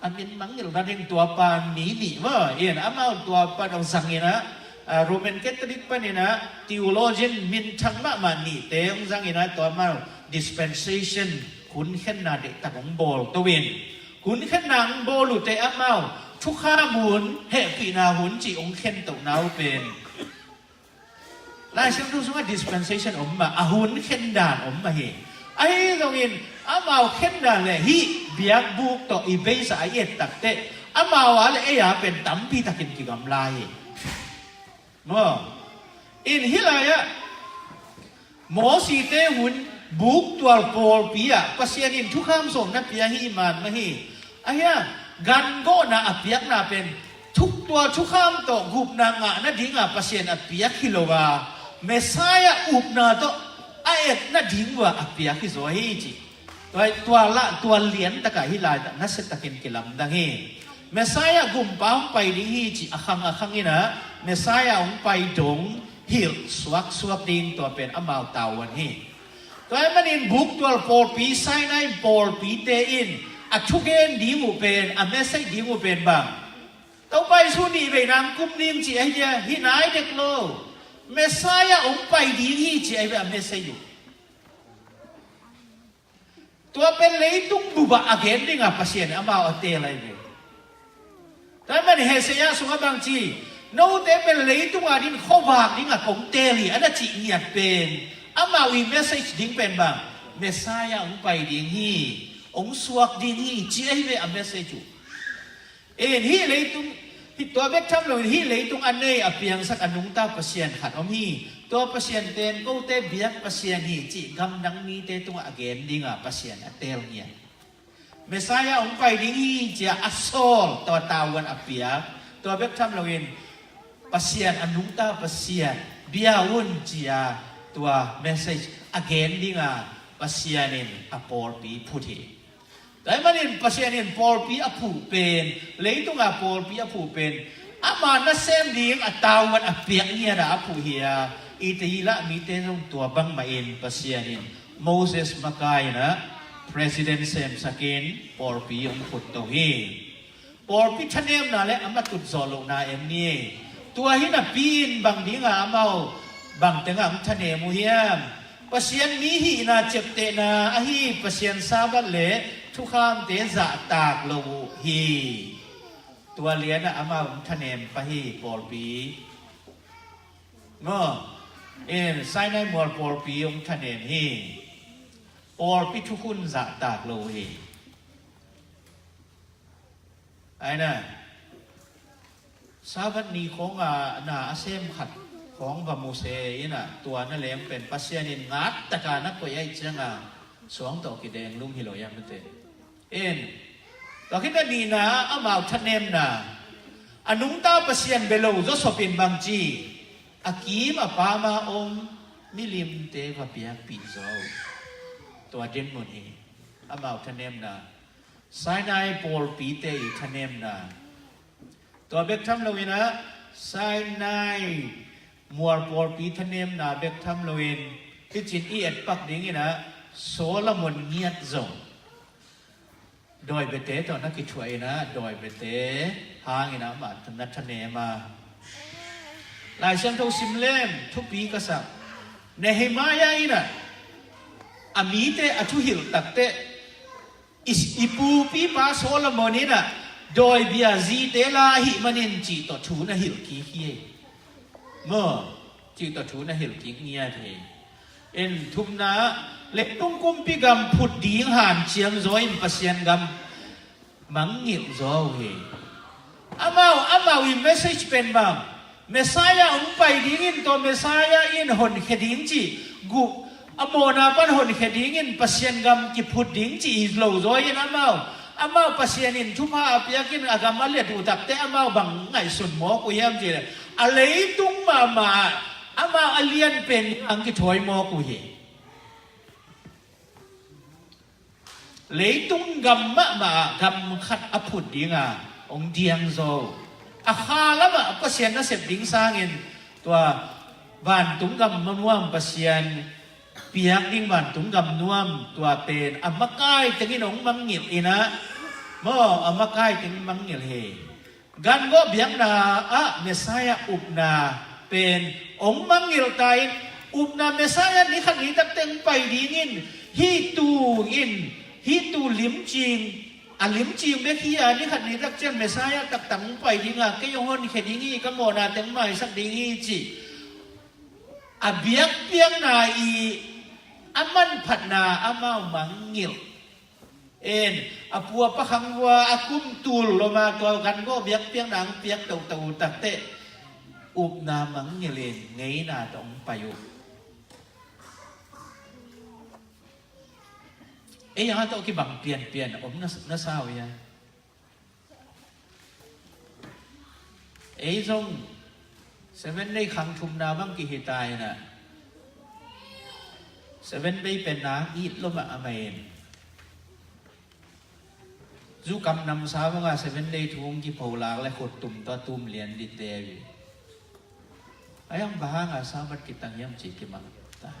a min mangngilh nading tua pa mi nih maw, in amau tua pa dong zangin ah, ah, Roman Catholic panin ah theologian minthang mahmah nihte hong zangin ah tua amau dispensation hun khenna deihtak hong bawl to in, hun khenna hong bawl uh teh amau thukham hun, hehpihna hun cih hong khen tohna uh pen Lai Siangtho sungah dispensation om mah, a hun khen dan om mah hi. Ahi zongin amau khen dan leh hih biakbuk tawh i beisa a i et takteh amau a leh ei a pen tampi takin kigamla hi. Maw? In hih lai-ah Mosite hun buktual pawlpi ah Pasian in thukham sawm na pia hi man mah hi. Ahi a, gangawhna a piakna pen thuk tua thukham tawh gupna ngah nadinga Pasian a piak hi lo a, Messiah upna tawh a et nading uh a a piak hi zaw hi ci. Tua, tua la, tua lian takah hih lai nasia takin kilamdang hi. Messiah gumpa hong pai ding hi ci a khang a khang in ah Messiah hong pai dong hilh suaksuak ding tua pen amau tavuan hi. Tua ahih manin buktual pawlpi, Sinai pawlpite in a thugen ding uh pen, a message ding uh pen bang? Topa Jesu nih veina hong kum ding ci ahi dia, hi nai dek lo. Messiah hong pai ding hi ci ahi ve a message uh. Tua pen leitung bupah a gen dinga Pasian amau a teel ahi ve. Tua ahih manin Isaiah sungah bang ci, note pen leitung a ding khuavak dinga kong teel hi a na cih ngiat pen, amau i message ding pen bang? Messiah hong pai ding hi, hong suak ding hi ci ahi ve a message uh. In hih leitung, hih tua bek tham loin hih leitung a nei a piangsak a nungta Pasian khat om hi. Tua Pasian pen kote biak Pasian hi cih gamdang mite tungah a gen dinga Pasian a teel ngiat. Messiah hong pai ding hi cia a sawl, tua tavuan a piak. Tua bek tham loin Pasian a nungta Pasian, bia un cia tua message a gen dinga Pasian in a pawlpi phut hi. Tua ahih manin Pasian in pawlpi a phuh pen, leitunga pawlpi a phuh pen, ama nasem ding a tavuan a piak ngiat a a phuh hi a, i te i lah mite zong tua bangmah in Pasian in Moses makai in ah president semsakin pawlpi hong phut to hi. Pawlpi thanemna le a matut zawh lohna en ni. Tua hi napi in bang dinga amau bang tengah hong thanem uh hiam? Pasian mi hihna ciaptehna ahi Pasian Sabbath le thukhamte zahtak lo uh hi. Tua lianah amau hong thanem pah hi pawlpi. Maw? In Sinai mual pawlpi hong thanem hi. Pawlpi thukhun zahtak lo uh hi. Aina, Sabbath ni khawng a na a sem khat khawng va mu se in ah tua na leng pen Pasian in ngat taka na koih aih cianga suang tawh kideng lum hi lo iam nute. In, tua khit a nihna amau thanemna, a nungta Pasian bia lo zawsop in bang ci, a kim a pam a om milimte va piakpih zaw. Tua dinmun hi amau thanemna. Sinai pawlpite i thanemna. Tua bek tham loin ah Sinai Mual pawlpi thanemna bek tham loin, hicin i etpak dingin ah Solomon ngiat zong dawibete tawh na kithuah in ah, dawibete hangin ah amah na thanem a. Lai Siangtho sim leng thupi ka sak. Nehemiah in ah a mite a thuhilh takteh, i, i pupipa Solomon in ah dawibia zite la ahih manin cih tawh thu na hilh kik hi. Maw, cih tawh thu na hilh kik ngiat hi. In thumna ah, leitung kumpi gam phut ding hanciam zaw in Pasian gam mangngilh zaw uh hi. Amau, amau i message pen bang, Messiah hong pai dingin, tua Messiah in honkhia ding cih, gu, a mawhna pan honkhia dingin Pasian gam kiphut ding cih hi lo zaw in amau, amau Pasian in thupha a piakin a gam a liat uh takteh amau bang ngaihsun mawk uh hiam cih leh, a leitung mahmah ah amau a lian pen hong kithawi mawk uh hi. Leitung gam mahmah ah gam khat a phut dinga hong diang zaw uh. A kha lamah Pasian nasep ding sangin tua vantung gam nuam Pasian piak ding vantung gam nuam tua pen a makai tengin hong mangngilh in ah, maw, a makai tengin mangngilh hi. Gangawh biakna ah Messiah upna pen hong mangngilh ta in, upna Messiah ni khat ni tak teng pai dingin, hih tu in, hih tu limcing, a limcing bek hi a, ni khat ni tak ciang Messiah taktak hong pai ding a, kei hong honkhia ding hi, ka mawhna teng maisak ding hi cih a biakpiakna i a manphatna amau mangngilh. En, a pu a pa khang vua a kum tul lom a tua gangawh biakpiakna hong piak toto takteh, upna mangngilh in ngeina tawh hong pai uh. Ei a tawh kibang pianpian om na, na sa uh hia? Ei zong Seven Day khang thumna bang kihi ta in ah, Seven Day pen nang it lo mah a mai in. Zu kam namsa banga Seven Day thu hong kipholak le khut tum tawh tum lian dite uh hi. Ai ang bang hanga Sabbath kitang hiam cih kimangngilh ta.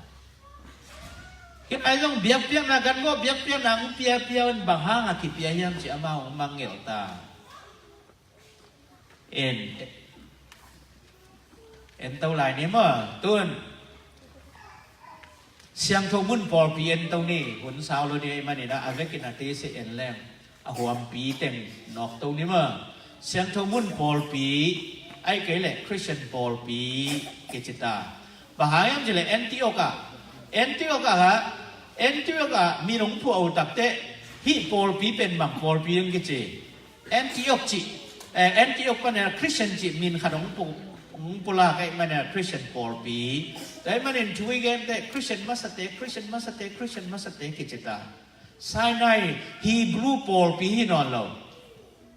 Kit ai zong biakpiakna, gangawh biakpiakna hong piapia un bang hanga kipia hiam cih amau hong mangngilh ta. En, en to lai ni maw, tun. Siangtho mun pawlpi en to ni, hun sau lo ni ei manin ah, a vekin a tese en leng, a huampi teng nawk to ni maw. Siangtho mun pawlpi, ai kei leh Christian pawlpi kici ta. Bang hang hiam cih leh Antioch ah, Antioch ah, Antioch ah min hong phuah uh takteh, hih pawlpi pen bang pawlpi hong kici. Antioch cih, eh, Antioch panin ah Christian cih min khat hong pu, hong pulak ahih manin ah Christian pawlpi. Tua ahih manin thu i gente Christian masate, Christian masate, Christian masate kici ta. Sinai Hebrew pawlpi hi nawn lo,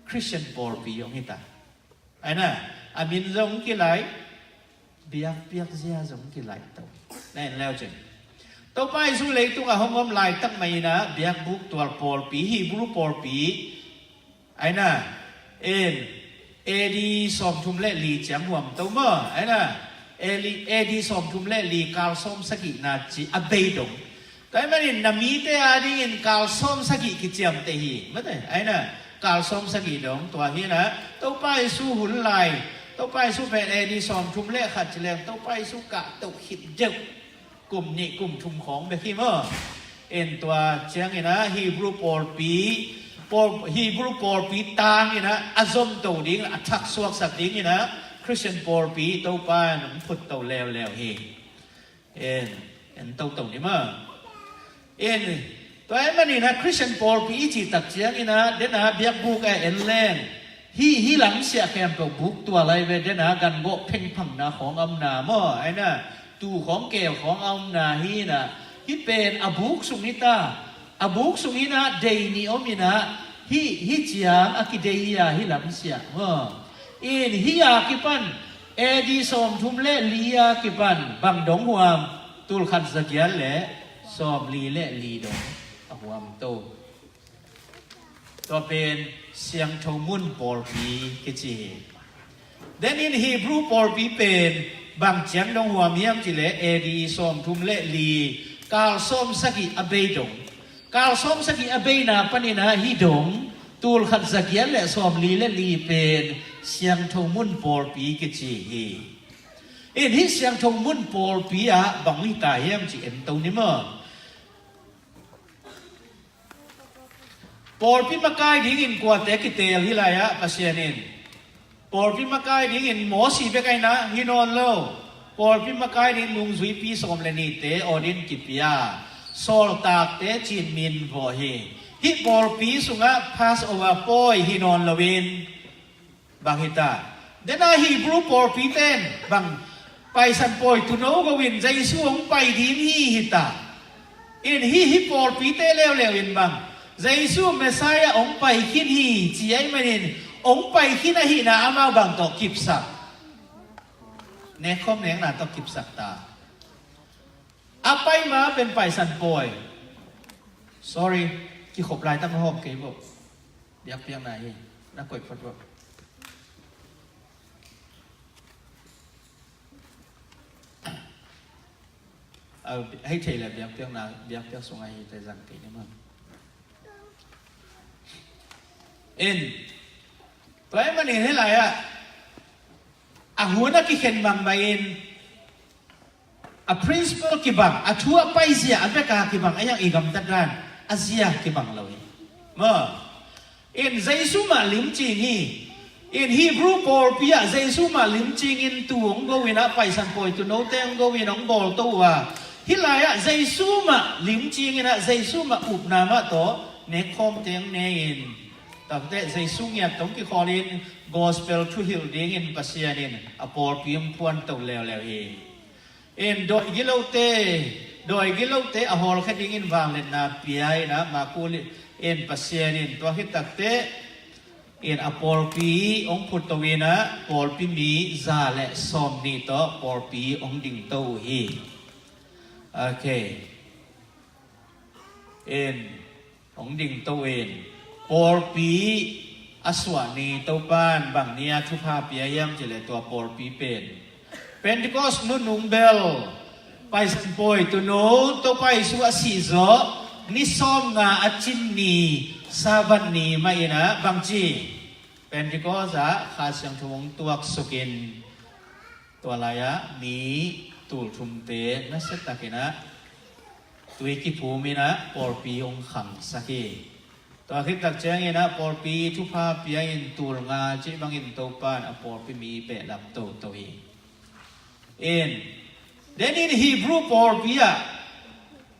Christian pawlpi hong hi ta. Ai na, a min zong kilai, biakpiak zia zong kilai to. Na en leu cin. Topa Jesu leitung a hong om laitak mai in ah biakbuk tual pawlpi, Hebrew pawlpi. Ai na, en, A D sawmthum le li ciang huam to maw. Ai na, A D sawmthum le li kal sawm sagihna ci a bei dong. Tua ahih manin na mite adingin kal sawm sagih kiciamteh hi. Mate, ai na, kal sawm sagih dong tua hi na. Topa Jesu hun lai, Topa Jesu pen A D sawmthum le khat ci leng Topa Jesu kah toh khit deuh. Kum nih kum thum khawng bek hi maw. En tua ciangin ah Hebrew pawlpi, pawl, Hebrew pawlpi tangin ah a zom to ding, a thaksuaksak dingin ah Christian pawlpi Topa in hong phut to leuleu hi. En, en toto ni maw. En, tua ahih manin ah Christian pawlpi i cih tak ciangin ah, den a biakbuk a en leng, hih, hih lamsiah khempeuh buk tual lai ve, den a gangawh phengphangna khawng a omna maw, ai na, tuu khawng keu khawng a omna hi na, hih pen a buk sung hi ta, a buk sung hi na, dei nih om hi na, hih, hih ciang a kidei hi a, hih lamsiah maw. In hih a kipan, A D sawmthum le li a kipan bang dong huam, tulkhat zagiat le sawmli le li dong a huam to. Tua pen siangtho mun pawlpi kici hi. Then in Hebrew pawlpi pen Bang ciang dong huam hiam cih leh A D sawmthum le li, kal sawmsagih a bei dong. Kal sawmsagih a beina panin ah hih dong, tulkhat zagiat le sawmli le li pen Siangtho Mun Pawlpi kici hi. In hih Siangtho Mun Pawlpi ah bang hita hiam cih en to ni maw. Pawlpi makai dingin kuate kiteel hi lai-ah Pasian in, pawlpi makai dingin Mosi bek ahi na hi nawn lo. Pawlpi makai dingin nungzuipi sawm le nihte ordain kipia, sawltakte cinmin vawh hi. Hih pawlpi sungah Passover pawi hi nawn loin, bang hita? Dena Hebrew pawlpite in bang, Paisan pawi tuuno go-in Jesu hong pai ding hi hita. In hih, hih pawlpite leuleu in bang, Jesu Messiah hong pai khin hi ci ahih manin, hong pai khin ahihna amau bang tawh kipsak? Nekkhawm nekna tawh kipsak ta. A pai ma pen Paisan pawi. Sorry, kikhop laitak hawm kei bo. Biakpiakna hi. Na koih phot bo. A, hei thei le biakpiakna, biakpiak sungah hi te zang kei ni maw. In, tua ahih manin hih lai-ah a hun a kikhen bangmah in, a principle kibang, a thu a paizia a beka kibang, a hiang i gamtat dan a zia kibang lo hi. Maw. In Jesu mah limcing hi. In Hebrew pawlpi ah Jesu mah limcingin tuu hong go-in ah, Paisan pawi tuunote hong go-in hong bawlto uh a, hih lai-ah Jesu mah limcingin ah, Jesu mah upna mah tawh nekkhawmte hong ne-in, takte Jesu ngiat tawh hong kikhawlin gospel thuhilh dingin Pasian in a pawlpi hong phuanto leuleu hi. In dawi gilote, dawi gilote a hawlkhia dingin vangliatna pia in ah, Maku li-, in Pasian in tua khit takteh in a pawlpi hong phutto in ah, pawlpi mi za le sawmnih tawh pawlpi hong dingto uh hi. Okay. In hong dingto in, pawlpi a suah ni Topa in bang ni-a thupha pia hiam cih leh, tua pawlpi pen Pentecost nunung bel, Paisan pawi tuuno Topa Jesu a sih zawh ni sawmnga a cin ni, Sabbath ni mah in ah bangci, Pentecost ah Kha Siangtho hong tuaksuk in, tua lai-ah mi tulthumte nasia takin ah tui kiphum in ah pawlpi hong khangsak hi. Tua khit tak ciangin ah pawlpi thupha pia in, tul nga cih bangin Topa in a pawlpi mi behlap toto hi. In, then in Hebrew pawlpi ah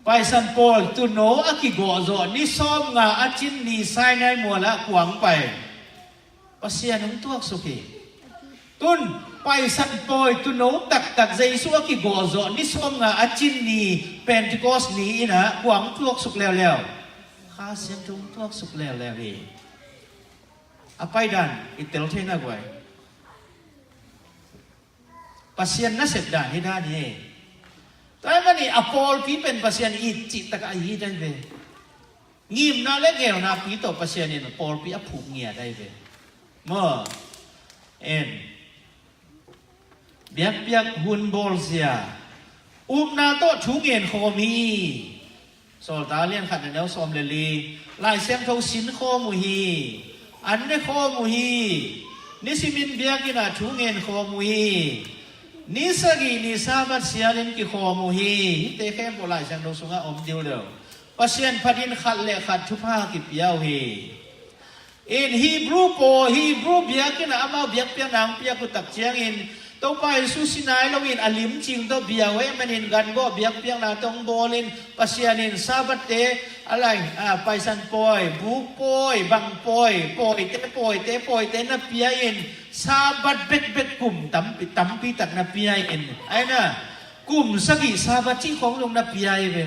Paisan pawi tuuno a kigawh zawh ni sawmnga a cin ni Sinai mual ah kua hong pai? Pasian hong tuaksuk hi. Tun, Paisan pawi tuuno taktak Jesu a kigawh zawh ni sawmnga a cin ni, Pentecost ni in ah kua hong tuaksuk leuleu? Kha Siangtho hong tuaksuk leuleu hi. A paidan i tel thei na guai. Pasian nasep dan hi dan hi. Tua ahih manin a pawlpi pen Pasian it cih tak a it ahi ve. Ngimna le ngeuna pi tawh Pasian in a pawlpi a phuk ngiat ahi ve. Maw. En. Biakpiak hun bawlzia. Upna tawh thu ngen khawm hi. Sawltak lian khat na neu sawm le li. Lai Siangtho sin khawm uh hi. An ne khawm uh hi. Nisimin biakinn ah thu ngen khawm uh hi. Ni sagih ni Sabbath sialin kikhawm uh hi. Hihte khempeuh Lai Siangtho sungah om diu leu. Pasian phatin khat le khat thupha kipia uh hi. In Hebrew paw, Hebrew biakinn ah amau biakpiakna hong piak uh tak ciangin, Topa Jesu si nai loin a limcing tawh bia uh ahih manin gan gawh biakpiakna tawh hong bawlin, Pasian in Sabbath te a lai, a, Paisan pawi, buk pawi, bang pawi, pawite, pawite, pawite na pia in, Sabbath bekbek kum tampi, tampi tak na pia in. Aina, kum sagih Sabbath cih khawng zong na pia hi ve.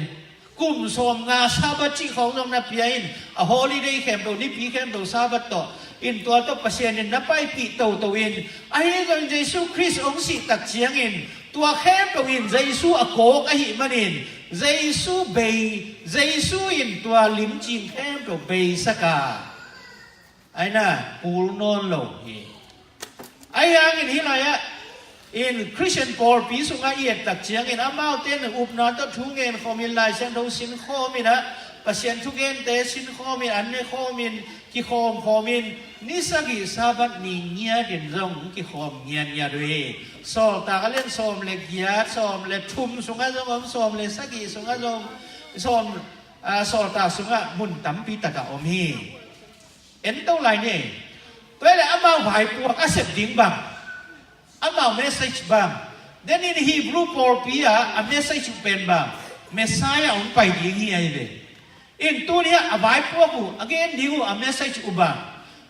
Kum sawmnga Sabbath cih khawng zong na pia in, a holiday khempeuh, nipi khempeuh Sabbath tawh in, tua tawh Pasian in na paipih toto in, ahi zongin Jesu Khrist hong sih tak ciangin tua khempeuh in Jesu a kawk ahih manin, Jesu bei, Jesu in tua limcing khempeuh beisak a, aina, kul nawn lo hi. Ahi hangin hih lai-ah In Christian pawlpi sungah i et tak ciangin amaute in upna tawh thu ngen khawmin, Lai Siangtho sin khawmin ah, Pasian thugente sin khawmin, an ne khawmin, kikhawm khawmin, ni sagih Sabbath ni ngiatin zong kikhawm ngiatngiat uh hi. Sawltak a lian sawm le giat, sawm le thum sungah zong om, sawm le sagih sungah zong, sawm, ah, Sawltak sungah mun tampi takah om hi. En to lai ni. Tua hi leh amau vaipuak a sep ding bang, amau message bang, then in Hebrew pawlpi ah a message uh pen bang, Messiah hong pai ding hi ahi ve. In tuni ah a vaipuak uh, a gen ding uh, a message uh bang,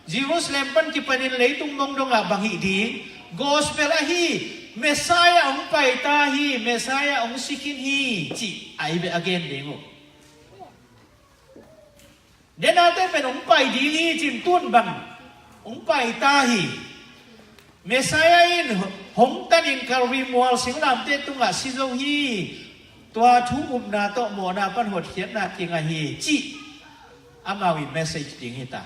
Jerusalem pan kipanin leitung mong dongah bang hih ding, gospel ahi, Messiah hong pai ta hi, Messiah hong si khin hi, cih ahi ve a gen ding uh. Denate pen hong pai ding hi cin, tun bang hong pai ta hi. Messiah in hong tanin Calvary mual singlamteh tungah si zo hi. Tua thu upna tawh mawhna pan hotkhiatna kingah hi, cih amau in message ding hi ta.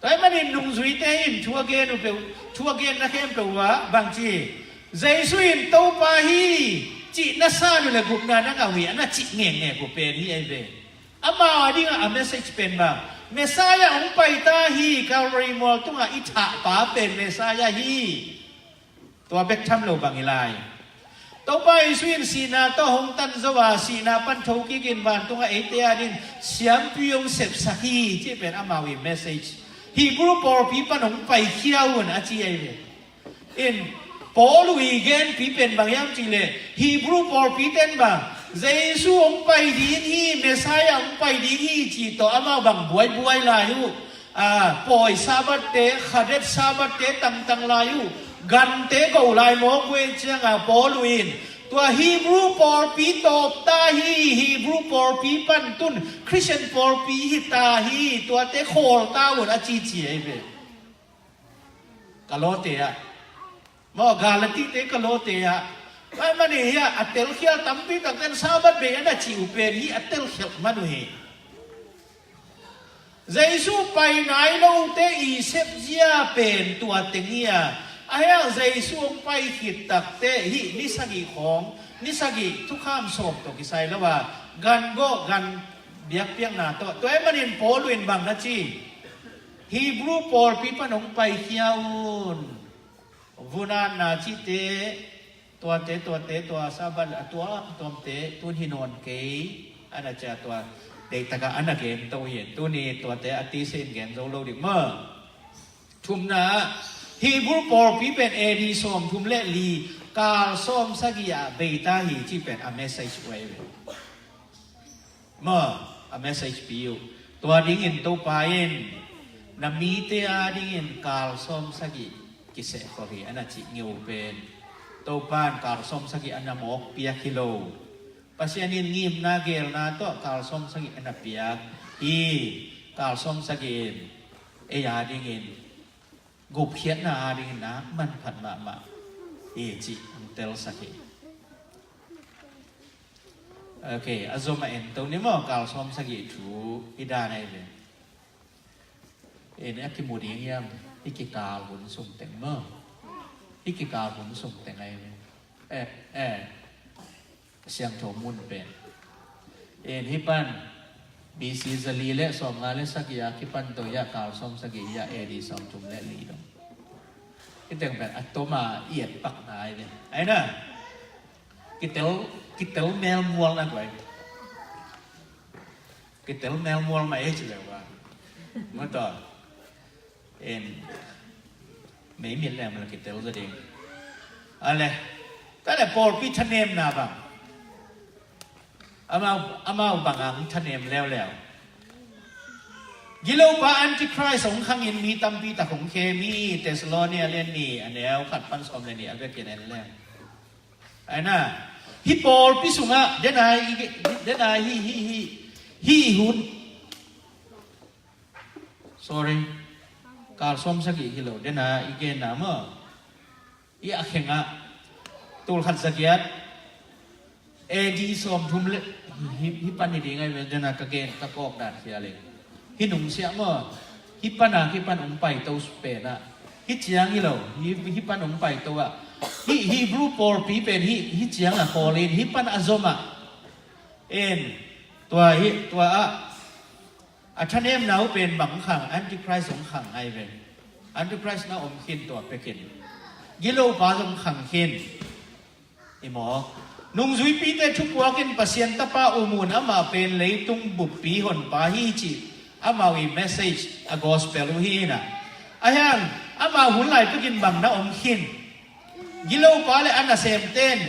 Tua ahih manin nungzuite in thu a gen uh peuh, thu a genna khempeuh uh ah bangci, Jesu in Topa hi cih na san uh leh gupna na ngah uh hi, a na cih ngekngek uh pen hi ahi ve. Amau a dingah a message pen bang, Messiah hong pai ta hi, Calvary mual tungah i thahpa pen Messiah hi. Tua bek tham lo bang hi lai. Topa Jesu in sihna tawh hong tan zo a, sihna pan tho kikin vantungah eite a dingin siampi hong sepsak hi, cih pen amau i message. Hebrew pawlpi pan hong paikhia un a ci ahi ve. In Paul uh i genpi pen bang hiam cih leh, Hebrew pawlpi ten bang, Jesu hong pai ding hi, Messiah hong pai ding hi, ci tawh amau bang buaibuai lai uh. A, pawi Sabbath te, khadet Sabbath te tangtang lai uh, gante go lai mawk uh ei cianga Paul uh in, tua Hebrew pawlpi tawp ta hi, Hebrew pawlpi pan tun Christian pawlpi hi ta hi, tuate khawl ta un a cici ahi ve. Ka lawte ah, maw, Galati te ka lawte ah, tua ahih manin hiah a telkhial tampi takten Sabbath bei a na cih uh pen hi a telkhialh man uh hi. Jesu pai nai lote i sepzia pen tua teng hi a, a hiang Jesu hong pai khit takte hih ni sagih khawng, ni sagih thukham sawm tawh kisai lo a, gan gawh gan biakpiakna tawh. Tua ahih manin Paul uh in bang na ci, Hebrew pawlpi pan hong paikhia un. Vunatna cihte, tuate, tuate, tua Sabbath a tuamtuamte tun hi nawn kei, a na cia tua deihtakah a na gen to hi. Tuni tuate a tise in gen zo lo ding maw. Thumna, Hebrew pawlpi pen A D sawmthum le li, kal sawm sagih ah bei ta hi, cih pen a message uh ahi ve. Maw, a message pi uh. Tua dingin Topa in na mite a dingin kal sawm sagih kiseh khol hi, a na cih ngeu pen. Topa in kal sawm sagih a na mawk piak hi lo. Pasian in ngimna gelna tawh kal sawm sagih a na piak hi. Kal sawm sagih in ei a dingin gupkhiatna a dingin nak manphat mahmah hi cih hong telsak hi. Ok, a zom a en to ni maw, kal sawm sagih thu i dan ahi ve. En a kimu ding hiam, i kikal hun sung teng maw. I kikal hun sung teng ahi ve. Eh, eh. Siangtho mun pen. En hih pan B C zali le sawmnga le sagih a kipan to hiah kal sawm sagih hiah A D sawmthum le li dong. Hih teng pen a toma i et pakna ahi ve. Ahi na. Kitel, kitel melmual na guai. Kitel melmual mah ei ci leu a. Mataw. En. Meimit leng mala kitel zaw ding. A le. Tua le pawlpi thanemna bang. Amau, amau bangah hong thanem leuleu. Gilopa Antichrist hong khangin mi tampi tak hong khem hi, Thessalonia lian nih a neu khat pan sawm le nih a vekin en leng. Ahi na, hih pawlpi sungah, dena hih, dena hih, hih, hih, hih hun. Sorry. Kal sawm sagih hi lo, dena i genna maw. I a khengah. Tul khat zagiat. A D sawmthum le, hih, hih pan hi ding ahi ve, dena ka gen, ka kawk dan khia le. Hih nungsiah maw. Hih pana, hih pan hong pai to penah. Hih ciang hi lo, hih, hih pan hong paito ah. Hih Hebrew pawlpi pen hih, hih ciang a kawlin, hih pan a zom ah. En, tua hih, tua ah. A thanemna uh pen bang khang, Antichrist hong khang ai ve. Antichrist na om khin tua pekin. Gilopa zong khang khin. I mawk. Nungzuipite thupuakin Pasian tapa um un amah pen leitung buppi honpa hi cih amau i message a gospel uh hi na. Ahiang amau hun lai pekin bang na om khin. Gilopa le a nasemten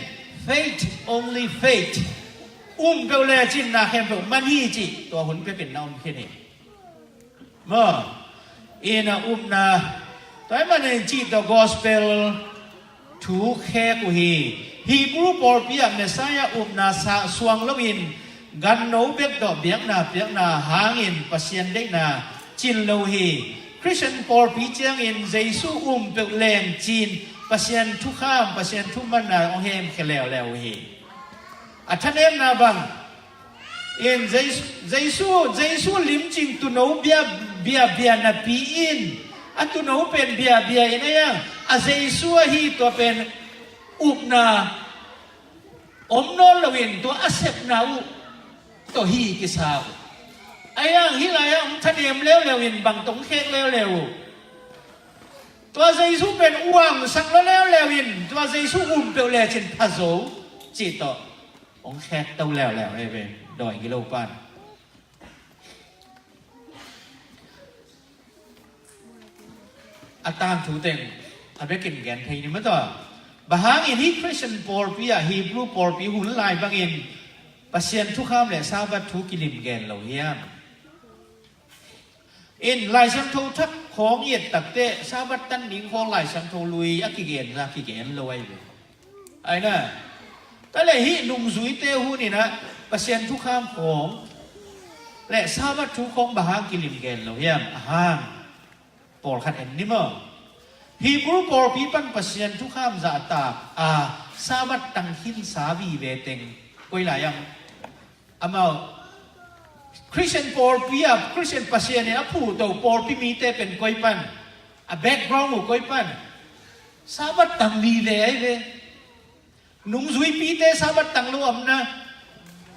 faith, only faith. Um peuh le cin na khempeuh man hi cih tua hun pekin na om khin hi. Maw, in a upna tua ahih manin cih tawh gospel thu khek uh hi. Hebrew pawlpi ah Messiah upna sa suang loin ganno bek tawh biakna piakna hangin Pasian deihna cin lo hi. Christian pawlpi ciangin Jesu um peuh leng cin Pasian thukham, Pasian thumanna hong hemkhia leuleu uh hi. A thanemna bang in Jesu, Jesu, Jesu limcing tuuno bia, bia, bia napi in a tuuno pen bia, bia in a yang a Jesu ahi tua pen upna om nawn loin tua a sepna uh tawh hi kisa uh. A yang hih lai-ah hong thanem leuleu in bang tawh hong khek leuleu uh. Tua Jesu pen uangsak lo leuleu in tua Jesu um peuh lecin pha zo cih tawh hong khek to leuleu ei ve dawi gilo pan. A tangthu teng a bekin gen thei ni maw taw. Bang hangin hih Christian pawlpi ah Hebrew pawlpi hun lai bangin Pasian thukham le Sabbath thu kilim gen lo hiam? In Lai Siangtho thak khawng i et takteh Sabbath tan ding khawng Lai Siangtho lui a kigen za kigen lo ahi ve. Aina, tua le hih nungzuite hun inah Pasian thukham khawng le Sabbath thu khawng bang hang kilim gen lo hiam? A hang pawlkhat en ni maw. Hebrew pawlpi pan Pasian thukham zahtak a Sabbath tang khinsa vive teng koi lai ang? Amau Christian pawlpi ah Christian Pasian in a phuhto pawlpi mite pen koi pan, a background uh koi pan? Sabbath tang vive ahi ve. Nungzuipite Sabbath tang lo om na?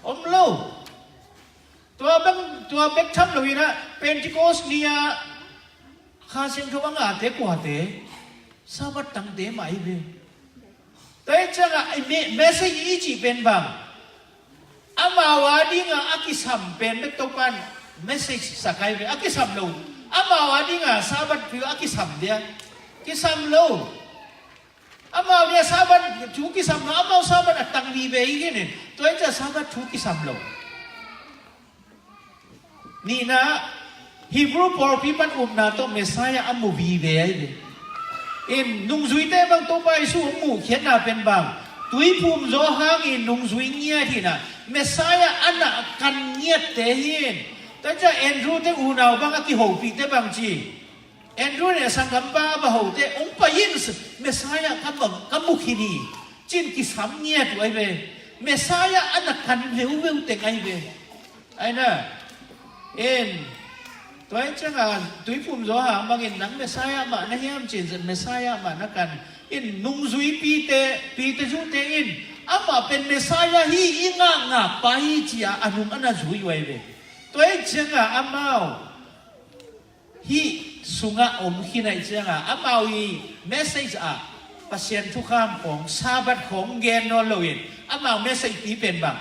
Om lo. Tua bang, tua bek tham lo inah Pentecost ni-ah Kha Siangtho a ngate kuate Sabbath tangte mah ahi ve. Tua hi ciangah i me-, message i cih pen bang? Amau a dingah a kisam pen bek Topan message sak ahi ve. A kisam lo. Amau a dingah Sabbath thu a kisam dia. Kisam lo. Amau dia Sabbath thu kisam lo. Amau Sabbath a tang vive hi khin in. Tua hi ciah Sabbath thu kisam lo. Nihna, Hebrew pawlpi pan upna tawh Messiah a mu vive ahi ve. In nungzuite bang Topa Jesu hong muhkhiatna pen bang? Tuiphum zaw hangin nungzui ngiat hinah Messiah a na kan ngiatte hin. Tua ciah Andrew te unau bang a kihopihte bang ci? Andrew le sanggampa a va hote hong pai in, Messiah ka mu, ka mu khin hi cin kisam ngiat uh ahi ve. Messiah a na kan veuveu teng ahi ve. Aina, en, tua hi cianga Tuiphum Johan bangin nang Messiah mah na hiam cin zet Messiah mah na kan. In nungzui pite, pite zute in amah pen Messiah hi i ngakngak pa hi cia a nung a na zui uh ahi ve. Tua hi cianga amau hih sungah om khin ahih cianga amau i message ah Pasian thukham khawng, Sabbath khawng gen nawn loin amau message pi pen bang?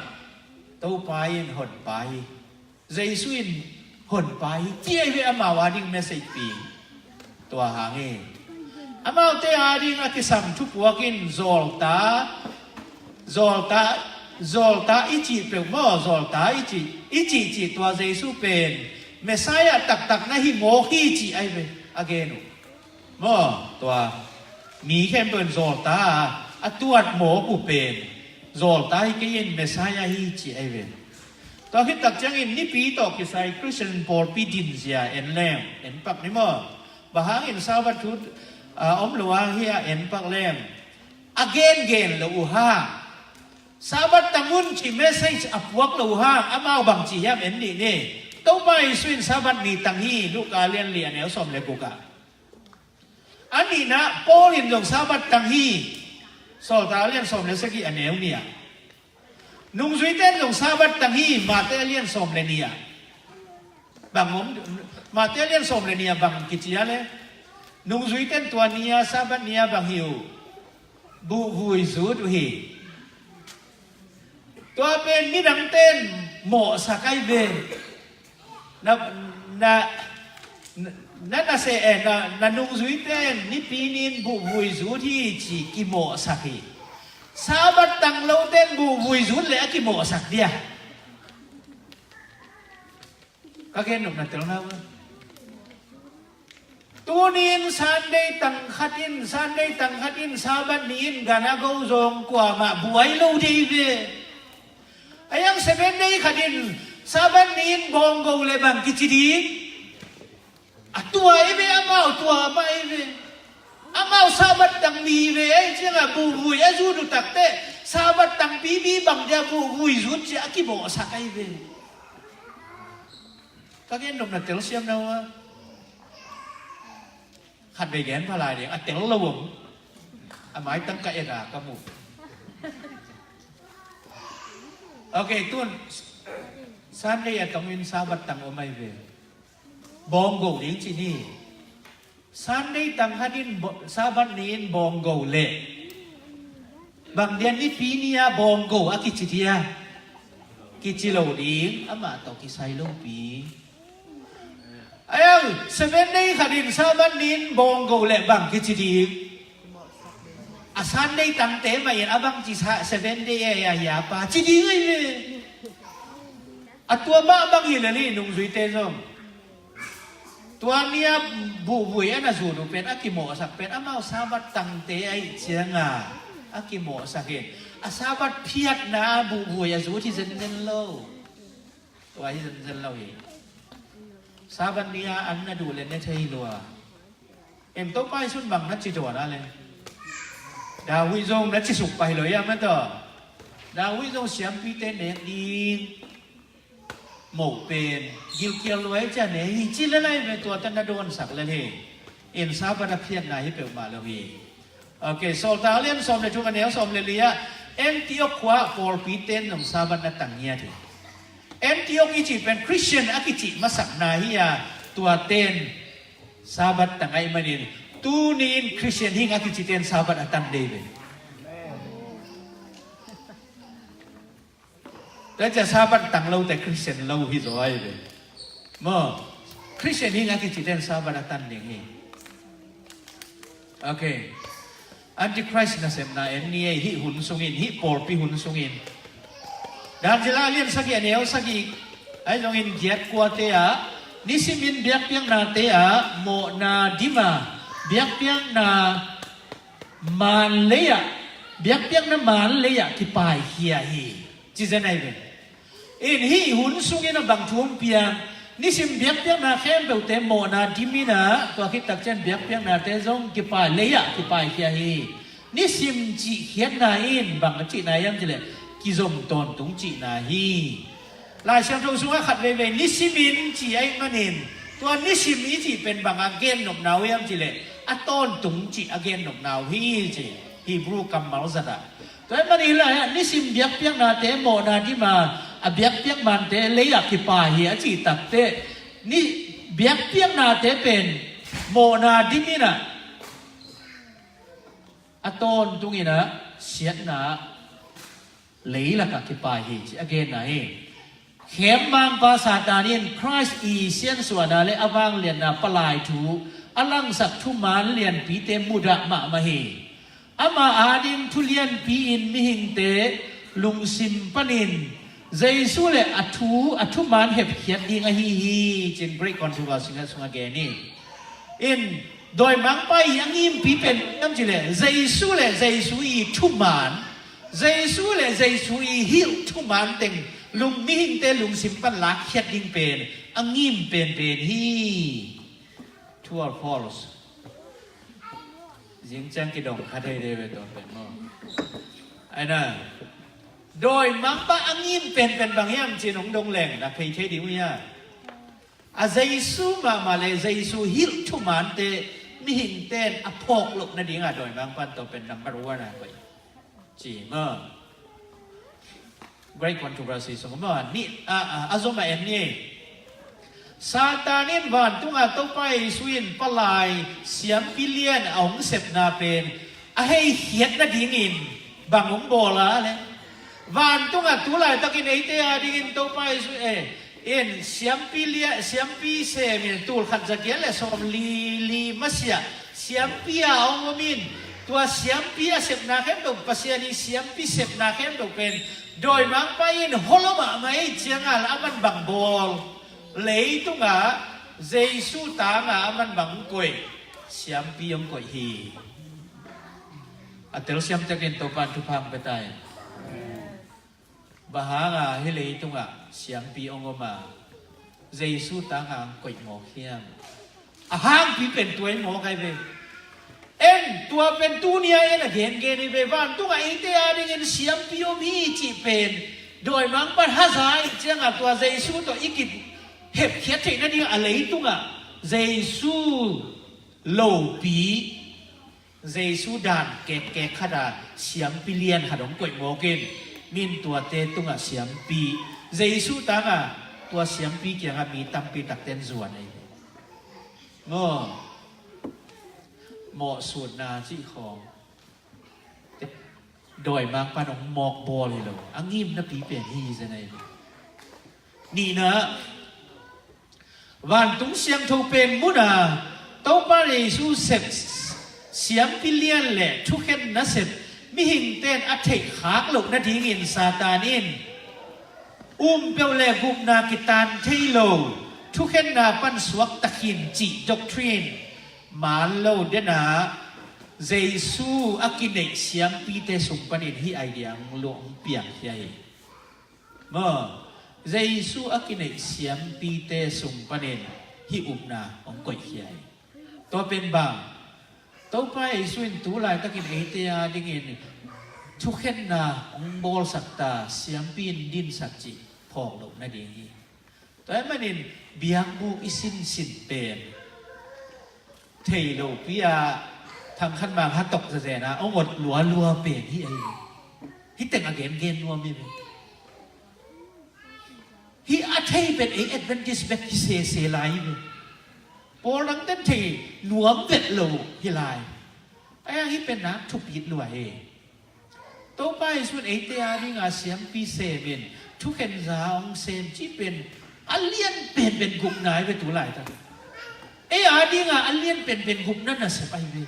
Topa in honpa hi, Jesu in honpa hi, ci ahi ve amau ading message pi. Tua hang hi. Amaute ading a kisam thupuak in zawlta, zawlta, zawlta i cih peuh maw, zawlta i cih, i cih cih tua Jesu pen Messiah taktak na hi mawk hi cih ahi ve a gen uh. Maw, tua mi khempeuh in zawlta a tuat mawk uh pen zawlta hi kei in Messiah hi cih ahi ve. Tua khit tak ciangin nipi tawh kisai Christian pawlpi dinzia en leng en pak ni maw? Bang hangin Sabbath thu a om lo a hi a en pak leng a gengen lo uh hang, Sabbath tang un cih message a puak lo uh hang amau bang ci hiam en nih ni. Topa Jesu in Sabbath ni tang hi, Luka lian li a neu sawm le guk ah. A nihna, Paul in zong Sabbath tang hi. Sawltak a lian sawm le sagih a neu nih ah. Nungzuite in zong Sabbath tang hi, Mate a lian sawm le nih ah. Bang om, Mate a lian sawm le nih ah bang kici a le. Nungzuite in tua ni-a, Sabbath ni-a bang hi uh. Buhvui zut uh hi. Tua pen midangte in mawhsak ahi ve. Na, na, na, na se, eh, na, na nungzuite in Nipi ni-in buhvui zut hi ci kimawhsak hi. Sabbath tang lote in buhvui zut le a kimawhsak dia. Ka gen nopna tel na uh. Tuni-in Sunday tang khat in, Sunday tang khat in, Sabbath ni-in gan a go zong kuamah buai lo dei ve. A yang Seven Day khat in, Sabbath ni-in bawng go le bang kici ding. A tua i ve, amau tua mah i ve. Amau Sabbath tang mi ve, ahi ciangah buhvui a zut uh takteh, Sabbath tang pipi bang dia buhvui zut cia a kimawhsak ahi ve. Ka gen nopna tel siam na uh a. Khat vei gen pha lai ding, a tel lo om. A maitang ka et a ka mu. Ok, tun Sunday a tongin Sabbath tang om ahi ve. Bawng go ding ci ni. Sunday tang khat in bo-, Sabbath ni-in bawng go le. Bang dia Nipi ni-a bawng go a kici dia. Kici lo ding, amah tawh kisai lopi. Ayang, Seven Day khat in Sabbath ni-in bawng go le bang kici ding. A Sunday tangte mah in a bang ci sa-, Seven Day a, a, a, pa ci ding ahi ve. A tua mah bang hi le li nungzuite zong. Tua ni-a buhvui a na zut uh pen a kimawhsak pen amau Sabbath tangte ahi cianga a kimawhsak hi. A Sabbath phiatna buhvui a zut hi zenzen lo. Tua hi zenzen lo hi. Sabbath ni-a an na duh le ne thei lua. Em Topa Jesu'n bang na ci tuan a le. David zong na ci suk pai lo ia mah tawh. David zong siampite nek ding. Moh pen gilkial luai cian e hi ci le lai ve tua tan na dawnsak le hi. In Sabbath a phiatna hi peuhmah lo hi. Ok, Sawltak a lian sawm le thum a neu sawm le li ah Antiok khua ah pawlpi ten zong Sabbath na tang ngiat hi. Antiok i cih pen Christian a kicih masakna hi a tua ten Sabbath tang ahih manin tuni in Christian hing a kici ten Sabbath a tang dei ve. Tua ciah Sabbath tang lote Christian lo hi zaw ahi ve. Maw, Christian hing a kici ten Sabbath a tan ding hi. Ok. Antichrist nasepna en ni ei hih hun sungin, hih pawlpi hun sungin. Daniel a lian sagih a neu sagih ahi zongin giat kuate ah nisimin biakpiaknate ah mawhna dim a biakpiakna maan lei ah, biakpiakna maan lei ah kipaikhia hi. Ci zen ahi ve. In hih hun sungin a bang thu hong piang, nisim biakpiakna khempeuhte mawhna dim in ah, tua khit tak ciang biakpiaknate zong kipai, lei ah kipaikhia hi. Nisim cih khiatna in bang a cihna hiam cih leh kizom tawntung cihna hi. Lai Siangtho sungah khat veivei nisim in ci ahih manin tua nisim i cih pen bang a gennopna uh hiam cih leh a tawntung cih a gennopna uh hi ci. Hebrew kammal zat ah. Tua ahih manin lai ah nisim biakpiaknate mawhna dim a, a biakpiak maante lei ah kipai hi a cih takteh ni biakpiaknate pen mawhna dim in ah a tawntung in ah siatna ah leilak ah kipai hi ci a genna hi. Khemmangpa Satan in Khrist i siansuahna le a vangliatna palai thu a langsak thumaan lianpite mudah mahmah hi. Ama ading thu lianpi in mihingte lungsim panin Jesu le a thu, a thumaan hepkhiat ding ahi hi, ci-in Great Controversy sungah gen hi. In dawimangpa i a ngimpi pen hiam cih leh Jesu le Jesu i thumaan, Jesu le Jesu i hilh thumaan teng lung, mihingte lungsim pan lakkhiat ding pen a ngim penpen hi. True or false? Zing ciang kidong kha thei dei ve tua pen maw? Ai na, dawimangpa a ngim penpen bang hiam ci-in hong dong leng na phei thei ding uh hia? A Jesu mahmah le Jesu hilh thumaante mihingte in a phawk loh nadinga dawimangpa'n tua pen number one a koih ci maw. Great controversy sung maw, ni a, a, a zom a en ni. Satan in vantunga Topa Jesu in palai siampi lian a hong sepna pen a heikhiat nadingin bang hong bawl a le. Vantunga tu laitakin eite a dingin Topa Jesu, eh, in siampi lia, siampi semin tul khat za giat le sawm li li masiah siampi a hong om in, tua siampi a sepna khempeuh, Pasian i siampi sepna khempeuh pen dawimangpa in holo mahmah ei cianga la a man bang bawl. Leitungah Jesu tanga a man bang koih, siampi hong koih hi. A telsiam takin Topa'n thupha hong pia ta hen. Bang hanga hih leitungah siampi hong om a, Jesu tanga hong koih mawk hiam? A hangpi pen tua hi mawk ai ve. En tua pen tuni-a en a gengen hi ve. Vantungah eite a dingin siampi om hi cih pen dawimangpa'n haza ih cianga tua Jesu tawh i kihepkhiat theih nading a leitungah Jesu lopi, Jesu dan kekkek khat a siampi lian khat hong koih mawk in, min tuate tungah siampi, Jesu tanga tua siampi kiangah mi tampi takte in zuan ahi. Maw, mawhsutna cih khawng dawimangpa'n hong mawk bawl hi lo, a ngimnapi pen hi zen ahi. Nihna, vantung siangtho pen muna Topa Jesu sep siampi lian le thukhen nasep mihingte in a theih khak loh nadingin Satan in um peuh le gupna kitan thei lo, thukhenna pan suak takhin cih doctrine man lo dena Jesu a kineih siampite sung panin hih idea hong luah hong piang hi ahi. Maw, Jesu a kineih siampite sung panin hih upna hong koih hi ahi. Tua pen bang, Topa Jesu in tu laitakin eite a dingin thukhenna hong bawlsak ta, siampi in dinsak cih phawk loh nading hi. Tua ahih manin biakbuk i sinsin pen thei lopi a thangkhat mang hatok zazena hong ot lualua pen hi ahi. Hih teng a gengen nuam hi ve. Hih a thei pen ei Adventist bek hi sese lai hi ve. Pawl dangten thei nuam vet lo hi lai. Ahi hang hih pen nak thupit lua hi. Topa Jesu in eite a dinga siampi semin thukhenza hong sem cih pen a lian penpen gupna hi ve tu laita. Ei a dinga a lian penpen gupna nasep ahi ve.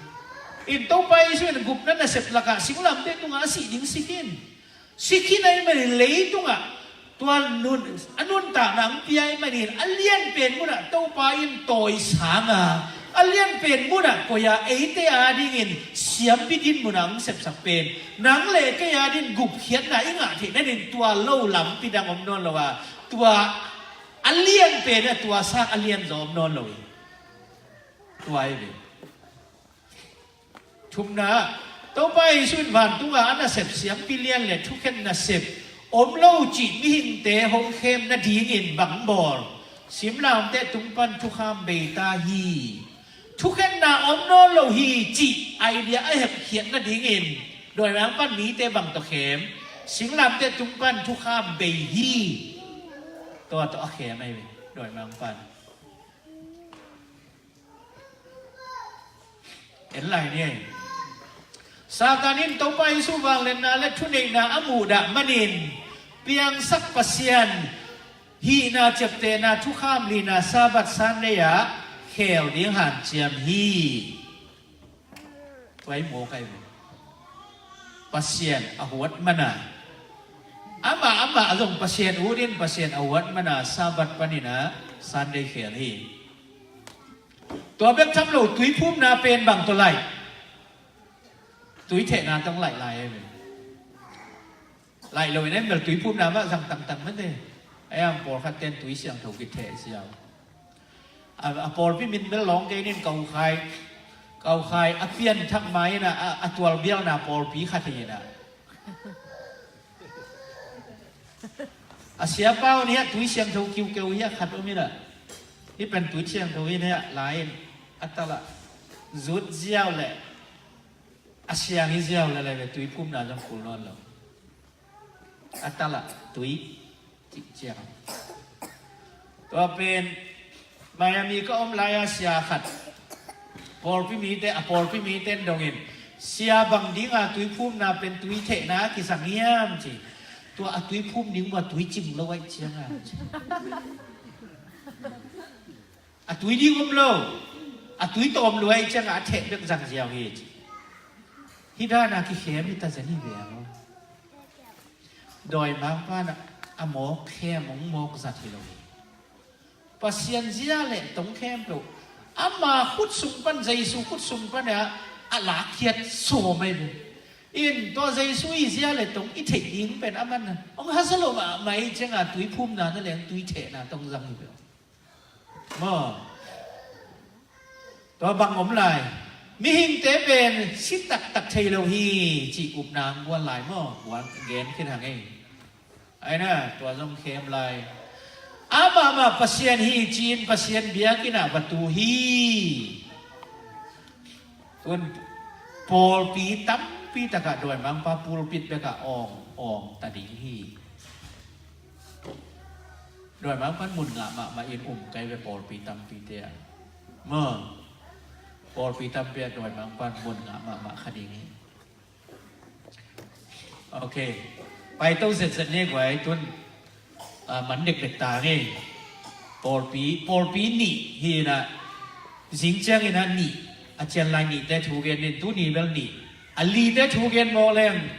In Topa Jesu in gupna nasep lakah singlamteh tungah a sih ding si khin. Si khin ahih manin leitungah tua nun, a nuntakna hong pia ahih manin a lian pen munah Topa in tawisanga, a lian pen munah koih a eite a dingin siampi din munah hong sepsak pen nang le kei a din gupkhiatna i ngah theih nadin tua lo lampi dang om nawn lo a, tua a lian pen a tua sang a lian zaw om nawn lo hi. Tua hi ve. Thumna, Topa Jesu in vantunga a nasep siampi lian le thukhen nasep om lo cih mihingte hong khem nadingin bang bawl? Singlamteh tung pan thukham bei ta hi. Thukhenna om nawn lo hi cih idea a hepkhiat nadingin dawimangpa'n mite bang tawh khem? Singlamteh tung pan thukham bei hi. Tua tawh a khem ahi ve dawimangpa'n. En lai ni ei. Satan in Topa Jesu vangliatna le thuneihna a muhdah manin piangsak Pasian hihna, ciaptehna, thukham lina, Sabbath Sunday ah khel ding hanciam hi. Tua i mawk ahi ve. Pasian a huat mana, amah amah a zong Pasian utin Pasian a huat mana Sabbath panin a Sunday khel hi. Tua bek tham lo, tuiphumna pen bang tawh laih? Tuithehna tawh laih lai ahi ve. Laih lo in a mel tuiphumna mah zang tangtang mate. Ahi hang pawlkhat ten tui siangtho kitheh ziau. A, a pawlpi min bel lawng kei nin, Kaukhai, Kaukhai a pianthak ma in a, a, a tualbialna pawlpi khat hi in a. A siapa un hiah tui siangtho kiukeu hiah khat om in a. Hih pen tui siangtho in hiah lai in a tal ah. Zut ziau le a siang hi ziau le lai ve, tui phumna zong kul nawn lo. A talah tui cih ciang. Tua pen Miami ka om lai-a sia khat pawlpi mite, a pawlpi mite in dongin, sia bang dinga tui phumna pen tui thehna kisang hiam ci. Tua a tui phum ding maw, tui cing lo aih cianga ci. A tui ding om lo. A tui tawm luai cianga a theh bek zang ziau hi ci. Hih dana kikhem hi ta zen hi ve aw. Dawimangpa in a mawk khem hong mawk zat hi lo hi. Pasian zia le tong khempeuh ama khut sung pan, Jesu khut sung pan a, a lakkhiat sawm ahi ve. In tua Jesu i zia le tong i theih ding pen aman hong haza lo mahmah hi cianga tui phumna na leng tui thehna tong zang hi ve. Maw? Tua bang om lai. Mihingte pen si taktak thei lo hi ci upna ang gual lai maw? Gual gen khin hang ei. Aina, tua zong khem lai. Amahmah Pasian hi ci-in Pasian biakinn ah va tu hi. Tun pawlpi tampi takah dawimangpa pulpit bekah awng awng ta ding hi. Dawimangpan mun ngah mahmah in um kai ve pawlpi tampite ah. Maw? Pawlpi tampi ah dawimangpan mun ngah mahmah kha ding hi. Ok. Paito zetzet ne guai tun. Ah, man dekdek ta ngei. Pawlpi, pawlpi nih hi na. Zing ciangin a nih a cian lai nihte thu gen in, tuni bel nih. A lite thu gen mawk leng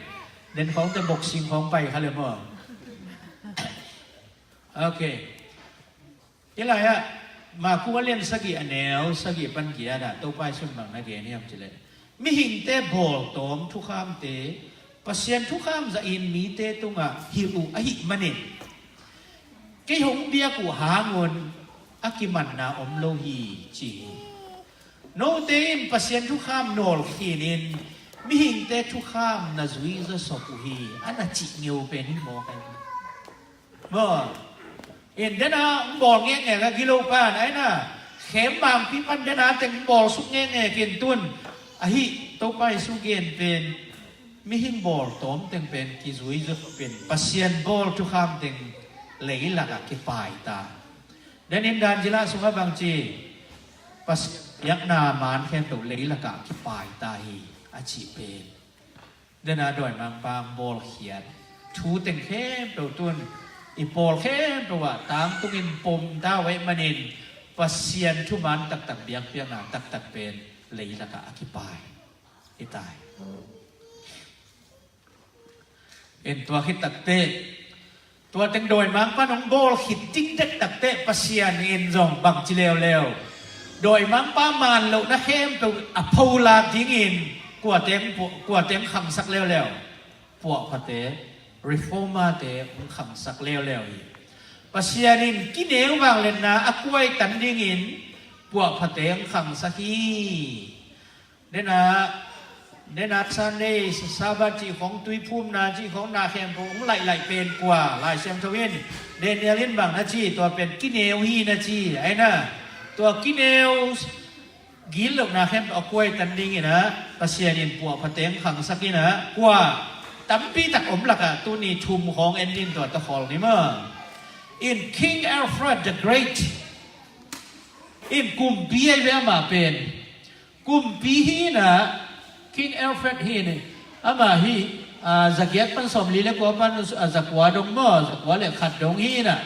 den khawngte boxing khawng pai kha le maw? Ok. Hih lai-ah Maku a lian sagih a neu sagih pan giat ah Topa i sun bang na gen hiam cileh, mihingte bawltawm thukhamte Pasian thukham zahin mite tungah hilh uh ahih manin kei hong biak uh hangun a kimanna om lo hi ci hi. Note in Pasian thukham nawl khinin mihingte thukham na zui zawsop uh hi a na cih ngeu pen hi mawk ahi. Maw? In dena hong bawl ngekngek a gilo pan aina, khem mangpi pan dena teng hong bawl suk ngekngek in tun. Ahi Topa Jesu gen pen mihing bawl tawm teng pen kizui zawsop in Pasian bawl thukham teng leilakah kipai ta. Denin dan zila sungah bangci Pasian biakna man khempeuh leilakah kipai ta hi a cih pen. Dena dawimangpa ang bawlkhiat thu teng khempeuh tun i pawl khempeuh ah tangtungin pom ta uh ahih manin Pasian thuman taktak biakpiakna taktak pen leilakah a kipai hi ta hi. In tua khit takteh tua teng dawimangpan hong bawl khit ding dektakteh Pasian in zong bangci leuleu, dawimangpa man lohna khempeuh a pholak dingin kuateng, kuateng khangsak leuleu, puahphate, reformate hong khangsak leuleu hi. Pasian in kineu vangliatna a kuaitan dingin puahphate hong khangsak hi. Dena, dena Sunday, Sabbath cih khong, tuiphumna cih khong, na khempeuh hong laih laih pen kua, Lai Siangtho in Daniel in bang na ci, tua pen kineu hi na ci, aina tua kineu gitlohna khempeuh a kuaitan dingin ah Pasian in puahphate hong khangsak in ah kua, tampi tak om lakah tuni thum khong en ding tua ta khawl ni maw. In King Alfred the Great in kumpi ahi ve amah pen. Kumpi hi inah, King Alfred hi inah, amah hi, ah, zagiat pan sawmli le kua pan, ah, zakua dong maw, zakua le khat dong hi inah.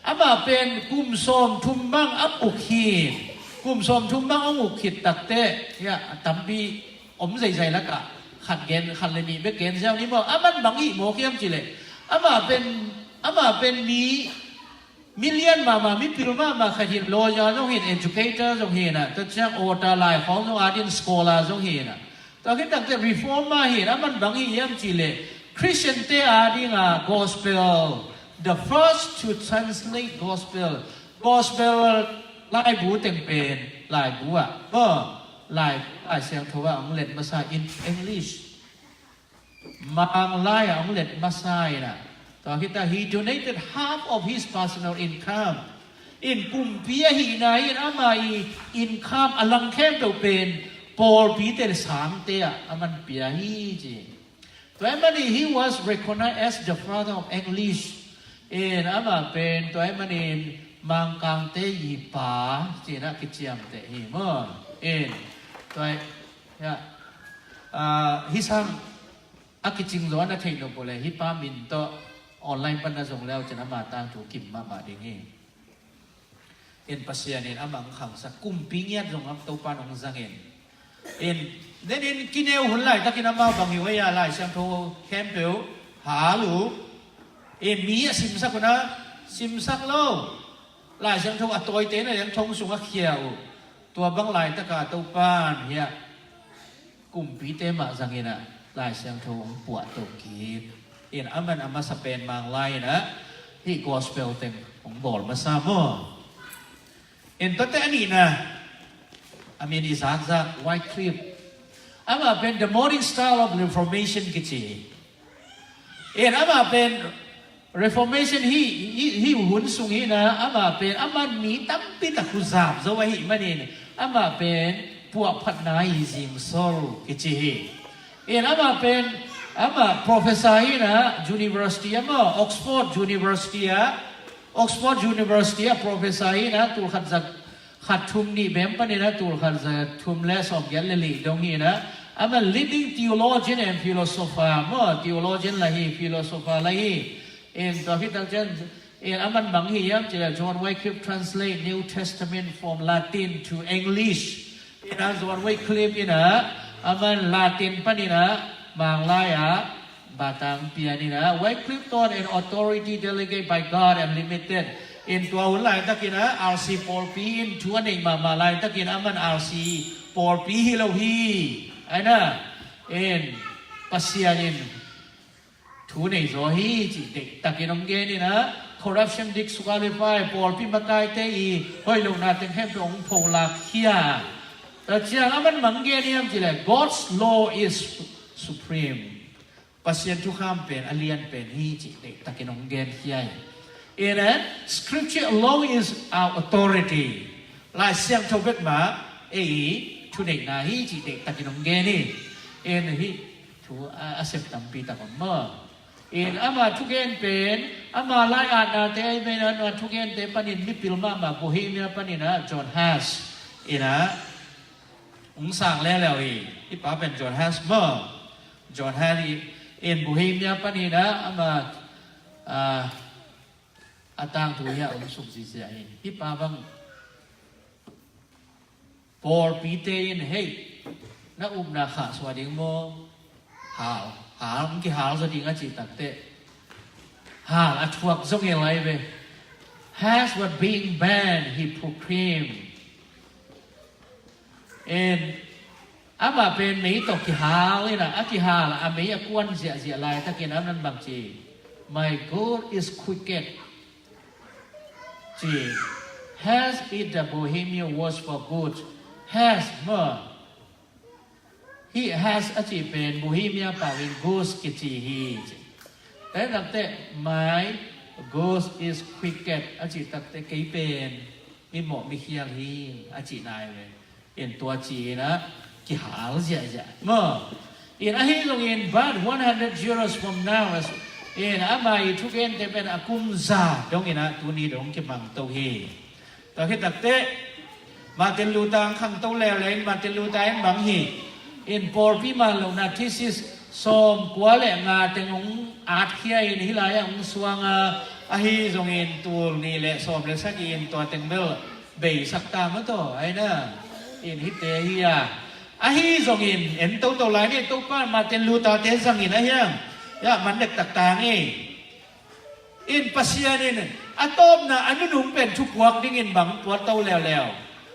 Amah pen kum sawmthum bang a uk hi. Kum sawmthum bang a uk khit takteh, ya, a tampi om zeizai lakah khat gen, khat le nih bek gen ziau ni maw. Aman bang hih mawk hiam cileh, amah pen, amah pen mi million mahmah, mipil mahmah khat hin, lawyer zong hin, educator zong hinah, tua ciang author, laikhawng zong adin scholar zong hinah. Tua khit takteh reformer hin, aman bang hi hiam cileh, Christian te adinga gospel, the first to translate gospel, gospel laibu teng pen, laibu ah, maw, lai, Lai Siangtho ah hong let masa in English. Mang lai-ah hong let masa inah. Tua khit ah he donated half of his personal income. In kumpi ahihna in ama i income a lang khempeuh pen pawlpite le sangte ah a man pia hi ci. Tua ahih manin he was recognized as the father of English. In amah pen tua ahih manin Mangkangte i pa ci-in a kiciamteh hi maw. In tua ahih, ya, ah, hi sang a kicing zaw a na theih nop uh leh hih pa min tawh online pan na zong le uh cin ama tangthu kim mahmah ding hi. In Pasian in amah hong khangsak, kumpi ngiat zong a Topa in hong zang in. In, nen in kineu hun laitakin amau bang hi uh ei a, Lai Siangtho khempeuh hal uh. In mi a simsak uh na, simsak lo. Lai Siangtho a tawite na leng thong sung a khia uh. Tua bang laitaka Topa in hiah kumpite mah zangin ah Lai Siangtho hong puahto kik. In aman a masa pen Manglai in ah hih gospel teng hong bawl masa maw. In tuate a nihna, a min i zakzak Wycliffe. Amah pen the morning star of reformation kici. In amah pen reformation hi, hi, hi hun sung hi na, amah pen aman mi tampi tak huzap zo ahih manin amah pen puahphatna i zingsol kici hi. In amah pen, amah professor hi na, university ah maw, Oxford University ah, Oxford University ah professor hi na, tul khat za khat thum nih bem panin a tul khat za thum le sawm giat le li dong hi na. Aman leading theologian and philosopher maw, theologian la hi, philosopher la hi. In tua khit tak ciang, in aman bang hi hiam ci leh John Wycliffe translate New Testament from Latin to English. In a John Wycliffe in a aman Latin panin a Manglai ah batang pian in a, Wycliffe taught an authority delegated by God and limited. In tua hun laitakin a R C pawlpi in thu a neih mahmah laitakin aman R C pawlpi hi lo hi. Ai na, in Pasian in thu nei zaw hi cih deihtakin hong gen in a, corruption, disqualify, pawlpi makaite i hoih lohna teng khempeuh hong pholak khia. Tua ciang aman bang gen hiam ci leh God's law is supreme. Pasian thukham pen a lian pen hi cih deihtakin hong gen khia hi. In a, scripture alone is our authority. Lai Siangtho bek mah ei thuneihna hi cih deihtakin hong gen hi. In hih thu a, a sep tampi tak om maw. In ama thugen pen, ama lai-atnate, amen, ama thugente panin mipil mahmah Bohemia panin a John Huss in a hong sang leuleu hi. Hih pa pen John Huss maw. John Huss hi in Bohemia panin a ama, ah, a tangthu hi a hong suk ziahziah hi. Hih pa bang pawlpite in, hei, na upna khahsuah ding maw? Hal, hal, hong kihal zaw ding a cih takteh hal a thuak zong hi lai ve. Huss was being banned, he proclaimed. In amah pen mei tawh kihal in a, a kihal a, a mei a kuan ziahziah laitakin aman bang ci, "My God is quicket." Ci, "Huss is the Bohemia was for good." Huss maw. Hih Huss a cih pen Bohemia pau in ghost kici hi ci. Tua hi takteh, "My ghost is quicket," a cih takteh kei pen mi mawh mi khial hi a cihna hi ve. In tua ci in a kihal ziahziah maw. In ahi zongin, but one hundred years from now, in ama i thugente pen a kum za dong in a tuni dong kimangto hi. Tua khit takteh Martin Luther hong khangto leuleu in, Martin Luther in bang hi, in pawlpi man lohna thesis sawmkua le nga teng hong atkhia in hih lai-ah hong suang a, ahi zongin tul nih le sawm le sagih in tua teng bel beisak ta maw taw, ai na. In hihte hi a, ahi zongin en toto lai ni, Topa Martin Luther-te zangin ahi hiam? Ya, man dektak ta ngei. In Pasian in a tawpna a nunung pen thupuak dingin bang puakto leuleu.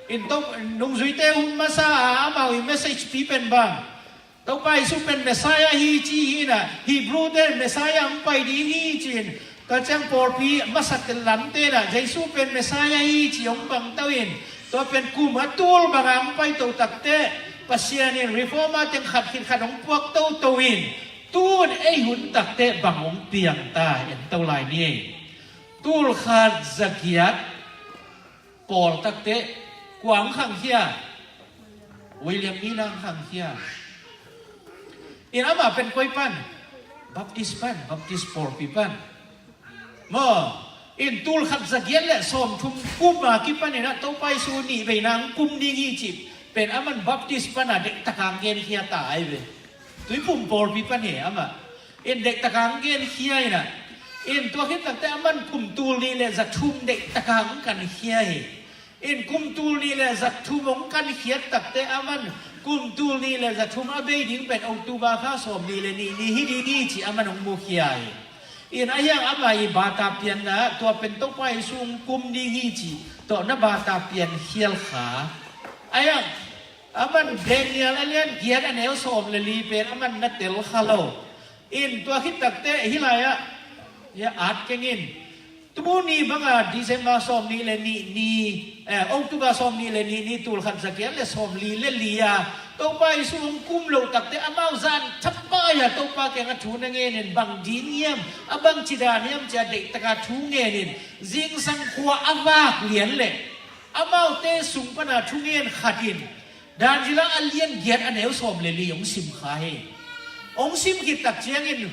In to, nungzuite hun masa a amau i message pi pen bang, Topa Jesu pen Messiah hi ci hi na, Hebrew-te Messiah hong pai ding hi ci-in, tua ciang pawlpi masa lamte na Jesu pen Messiah hi ci hong bangto in, tua pen kum a tul bangah hong paito takteh Pasian in reformer teng khat khit khat hong puaktoto in, tun ei hun takteh bang hong piang ta, en to lai ni ei. Tul khat za giat pawl takteh kua hong khangkhia? William Miller khangkhia. In amah pen koi pan? Baptist pan, Baptist pawlpi pan. Maw, in tul khat zagiat le sawmthum kum a kipanin ah Topa Jesu nih veina hong kum ding hi cih pen aman Baptist pana dektak a hong genkhia ta ahi ve. Tuiphum pawlpi pan hi amah. In dektak a hong genkhia in ah, in tua khit takte aman kum tul nih le zathum dektak a hong kankhia hi. In kum tul nih le zathum hong kankhiat takte aman kum tul nih le zathum a bei ding pen October kha sawmnih le nih ni hi ding hi cih aman hong mukhia hi. In a hiang amah i bata pianna tua pen Topa Jesu hong kum ding hi cih tawh na bata pian khial kha. A hiang aman Daniel a lian giat a neu sawm le li pen aman na tel kha lo. In tua khit takte hih lai-ah hia at keng in. Tuni banga December sawmnih le nih ni, eh, October sawmnih le nih ni tul khat zagiat le sawmli le li a Topa Jesu hong kum loh takte amau zan thapai a Topa kiangah thu na ngenin bang ding hiam, a bangci dan hiam ci a deihtak a thu ngenin zingsang khua a vak lian le amaute sung pana thungen khat in Daniel a lian giat a neu sawm le li hong sim kha hi. Hong sim khit tak ciangin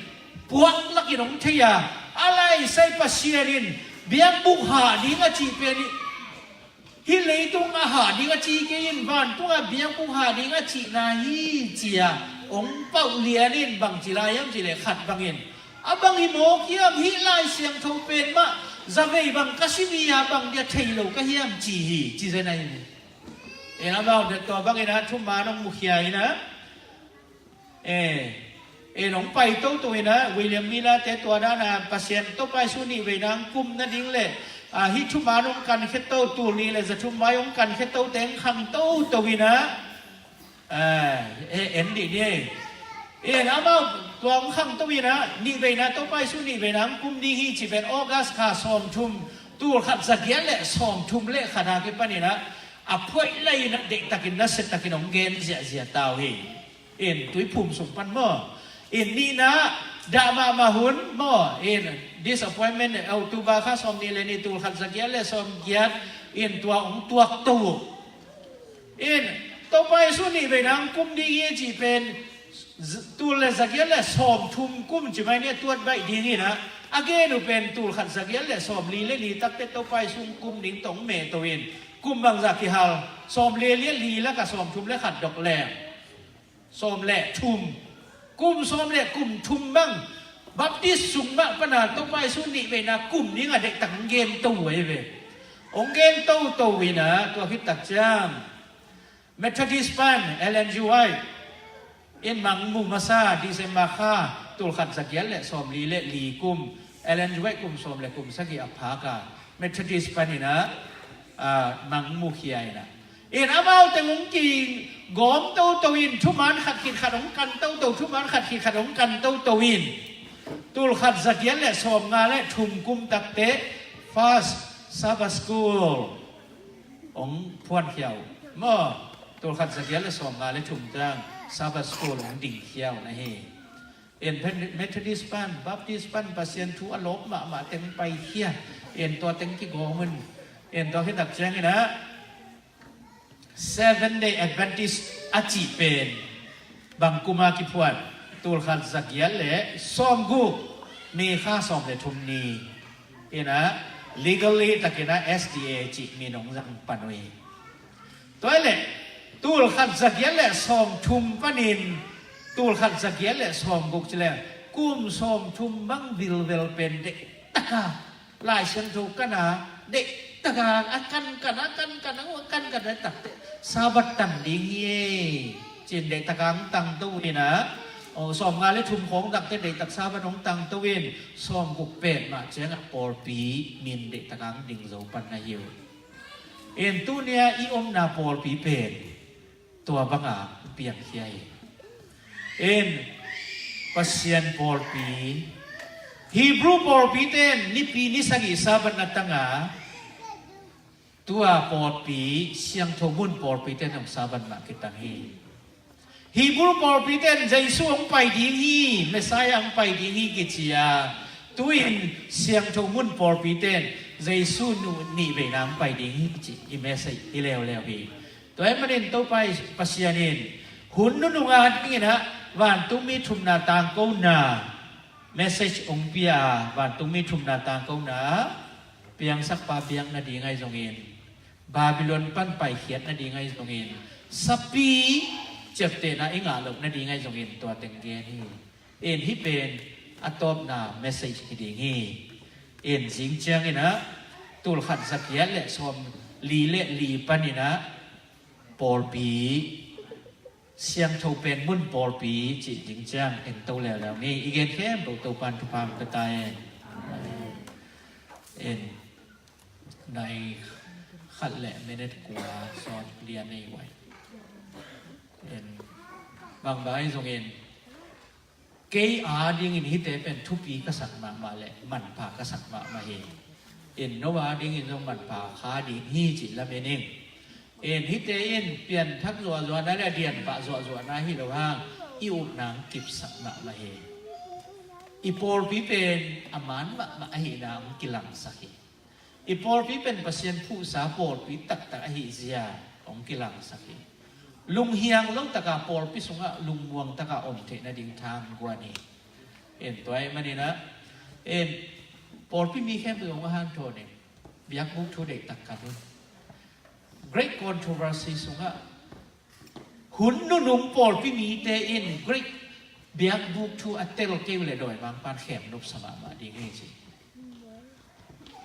puak lakin hong thei a, a laisai Pasian in biakbuk hah ding a cih pen hi, hih leitung a hah ding a ci kei in vantungah biakbuk hah ding a cihna hi ci a hong pauh lian in bangci lai hiam cih leh khat bangin a bang hi mawk hiam, hih Lai Siangtho pen mah zavei bang ka sim hi a bang dia thei lo ka hiam ci hi, ci zen ahi hi. In amau tua bangin ah thuman hong mukhia in ah, eh, in hong pai toto in ah William Miller te tua dan a Pasian Topa Jesu nih veina hong kum nading le, ah, hih thuman hong kankhia to, tul nih le zathum mai hong kankhia tote hong khang toto in ah, eh, eh, en dih ni. In amau tua hong khang to in ah nih veina Topa Jesu nih veina hong kum ding hi cih pen August kha sawmthum, tul khat zagiat le sawmthum le khat a kipan in ah a phoih lai in ah deihtakin nasiatakin hong gen ziahziah ta uh hi. In tuiphum sung pan maw, in nihna dah mahmah hun maw, in disappointment, October kha sawmnih le nih tul khat zagiat le sawmgiat in tua hong tuak to uh. In Topa Jesu nih veina hong kum ding hi cih pen z-, tul le zagiat le sawmthum kum ci mai ni a tuat baih ding in ah a gen uh pen tul khat zagiat le sawmli le li takte Topa Jesu hong kum ding tawh hong meh to in kum bangzah kihal, sawmli le li lakah sawmthum le khat dok leng sawm le thum, kum sawm le kum thum bang Baptist sung mah pana Topa Jesu nih veina kum ding a deihtak hong gen to uh ahi ve. Hong gen toto in ah tua khit tak ciang Methodist pan Ellen G. White in mang mu masa December kha tul khat zagiat le sawmli le li kum, Ellen G. White kum sawm le kum sagih a phak a Methodist pan in ah, ah, mang mukhia in ah in amaute hong kigawm toto in thuman khat khit khat hong kan toto, thuman khat khit khat hong kan toto in tul khat zagiat le sawmnga le thum kum takte first Sabbath School hong phuankhia uh maw, tul khat zagiat le sawmnga le thum tang Sabbath School hong dingkhia uh na hi. In Methodist pan, Baptist pan Pasian thu a lawp mahmah teng paikhia, in tua teng kigawm un. In tua khit tak ciangin ah Seven Day Adventist a cih pen bang kum a kiphuan? Tul khat zagiat le sawmguk, May kha sawm le thum ni in ah legally takin ah S D A cih min hong zang pan uh hi. Tua hi leh tul khat zagiat le sawmthum panin tul khat zagiat le sawmguk ci leh kum sawmthum bang vilvel pen deihtak a Lai Siangtho kan a deihtak a a kankan a kankan a a kankan a takte Sabbath tang ding hi e, ci-in deihtak a hong tang to uh in ah, aw, sawmnga le thum khawng takte deihtak Sabbath hong tang to uh in sawmguk pen mah ciangah pawlpi min deihtak a hong ding zo pan na hi uh. In tuni-a i omna pawlpi pen tua banga piangkhia hi. In Pasian pawlpi, Hebrew pawlpite in nipi ni sagih Sabbath na tang a, tua pawlpi siangtho mun pawlpite in Sabbath mah kitang hi. Hebrew pawlpite in Jesu hong pai ding hi, Messiah hong pai ding hi kici a, tu-in siangtho mun pawlpite in Jesu nu nih veina hong pai ding hi ci i message hi leuleu hi. Tua ahih manin Topa Pasian in hun nunung a dingin ah vantungmi thumna tangkona message hong pia a, vantungmi thumna tangkona piangsakpa biak nading ahi zongin, Babylon pan paikhiat nading ahi zongin, sapi ciaptehna i ngah loh nading ahi zongin tua teng gen hi. In hih pen a tawpna message hi ding hi. In zing ciangin ah tulkhat zagiat le sawmli le li panin ah pawlpi, siangtho pen mun pawlpi cih ding ciang en to leuleu ni. I gen khempeuh Topa'n thupha hong pia ta hen. En nai khat le minute kua sawm lian nei uai. En bangbang ahi zongin kei a dingin hihte pen thupi ka sak mahmah le manpha ka sak mahmah hi. In no a dingin zong manpha kha ding hi cih lamen ing. In hihte in pianthak zuahzuahna le dianpah zuahzuahna hi lo hang i upna hong kipsak mahmah hi. I pawlpi pen a man mahmah ahihna hong kilangsak hi. I pawlpi pen Pasian phuhsa pawlpi taktak ahih zia hong kilangsak hi. Lunghiang lo taka pawlpi sungah lungmuang taka om theih nading tha hong guan hi. In tua ahih manin ah, in pawlpi mi khempeuh zong a hanthawn in biakbuk thu deihtak kan un. Great Controversy sungah hun nunung pawlpi mite in Greek biakbuk thu a tel kei uh leh dawimangpa'n khem nopsa mahmah ding hi ci.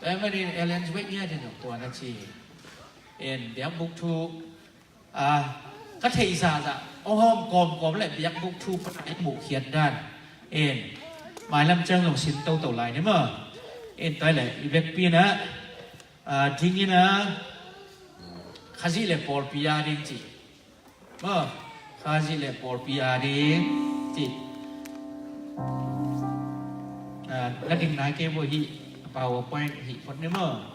Tua ahih manin Ellen White ngiat in zong tua na ci hi. In biakbuk thu, a, ka theih zahzah hong hawm kawmkawm le biakbuk thu pan a i muhkhiat dan in mailam ciang zong sin toto lai ni maw. In tua ahih leh i vekpi in ah, a, dingin ah Khazih le pawlpi a ding ci. Maw, Khazih le pawlpi a ding ci. A, na ding nai kei vo, hih PowerPoint hih phot ni maw.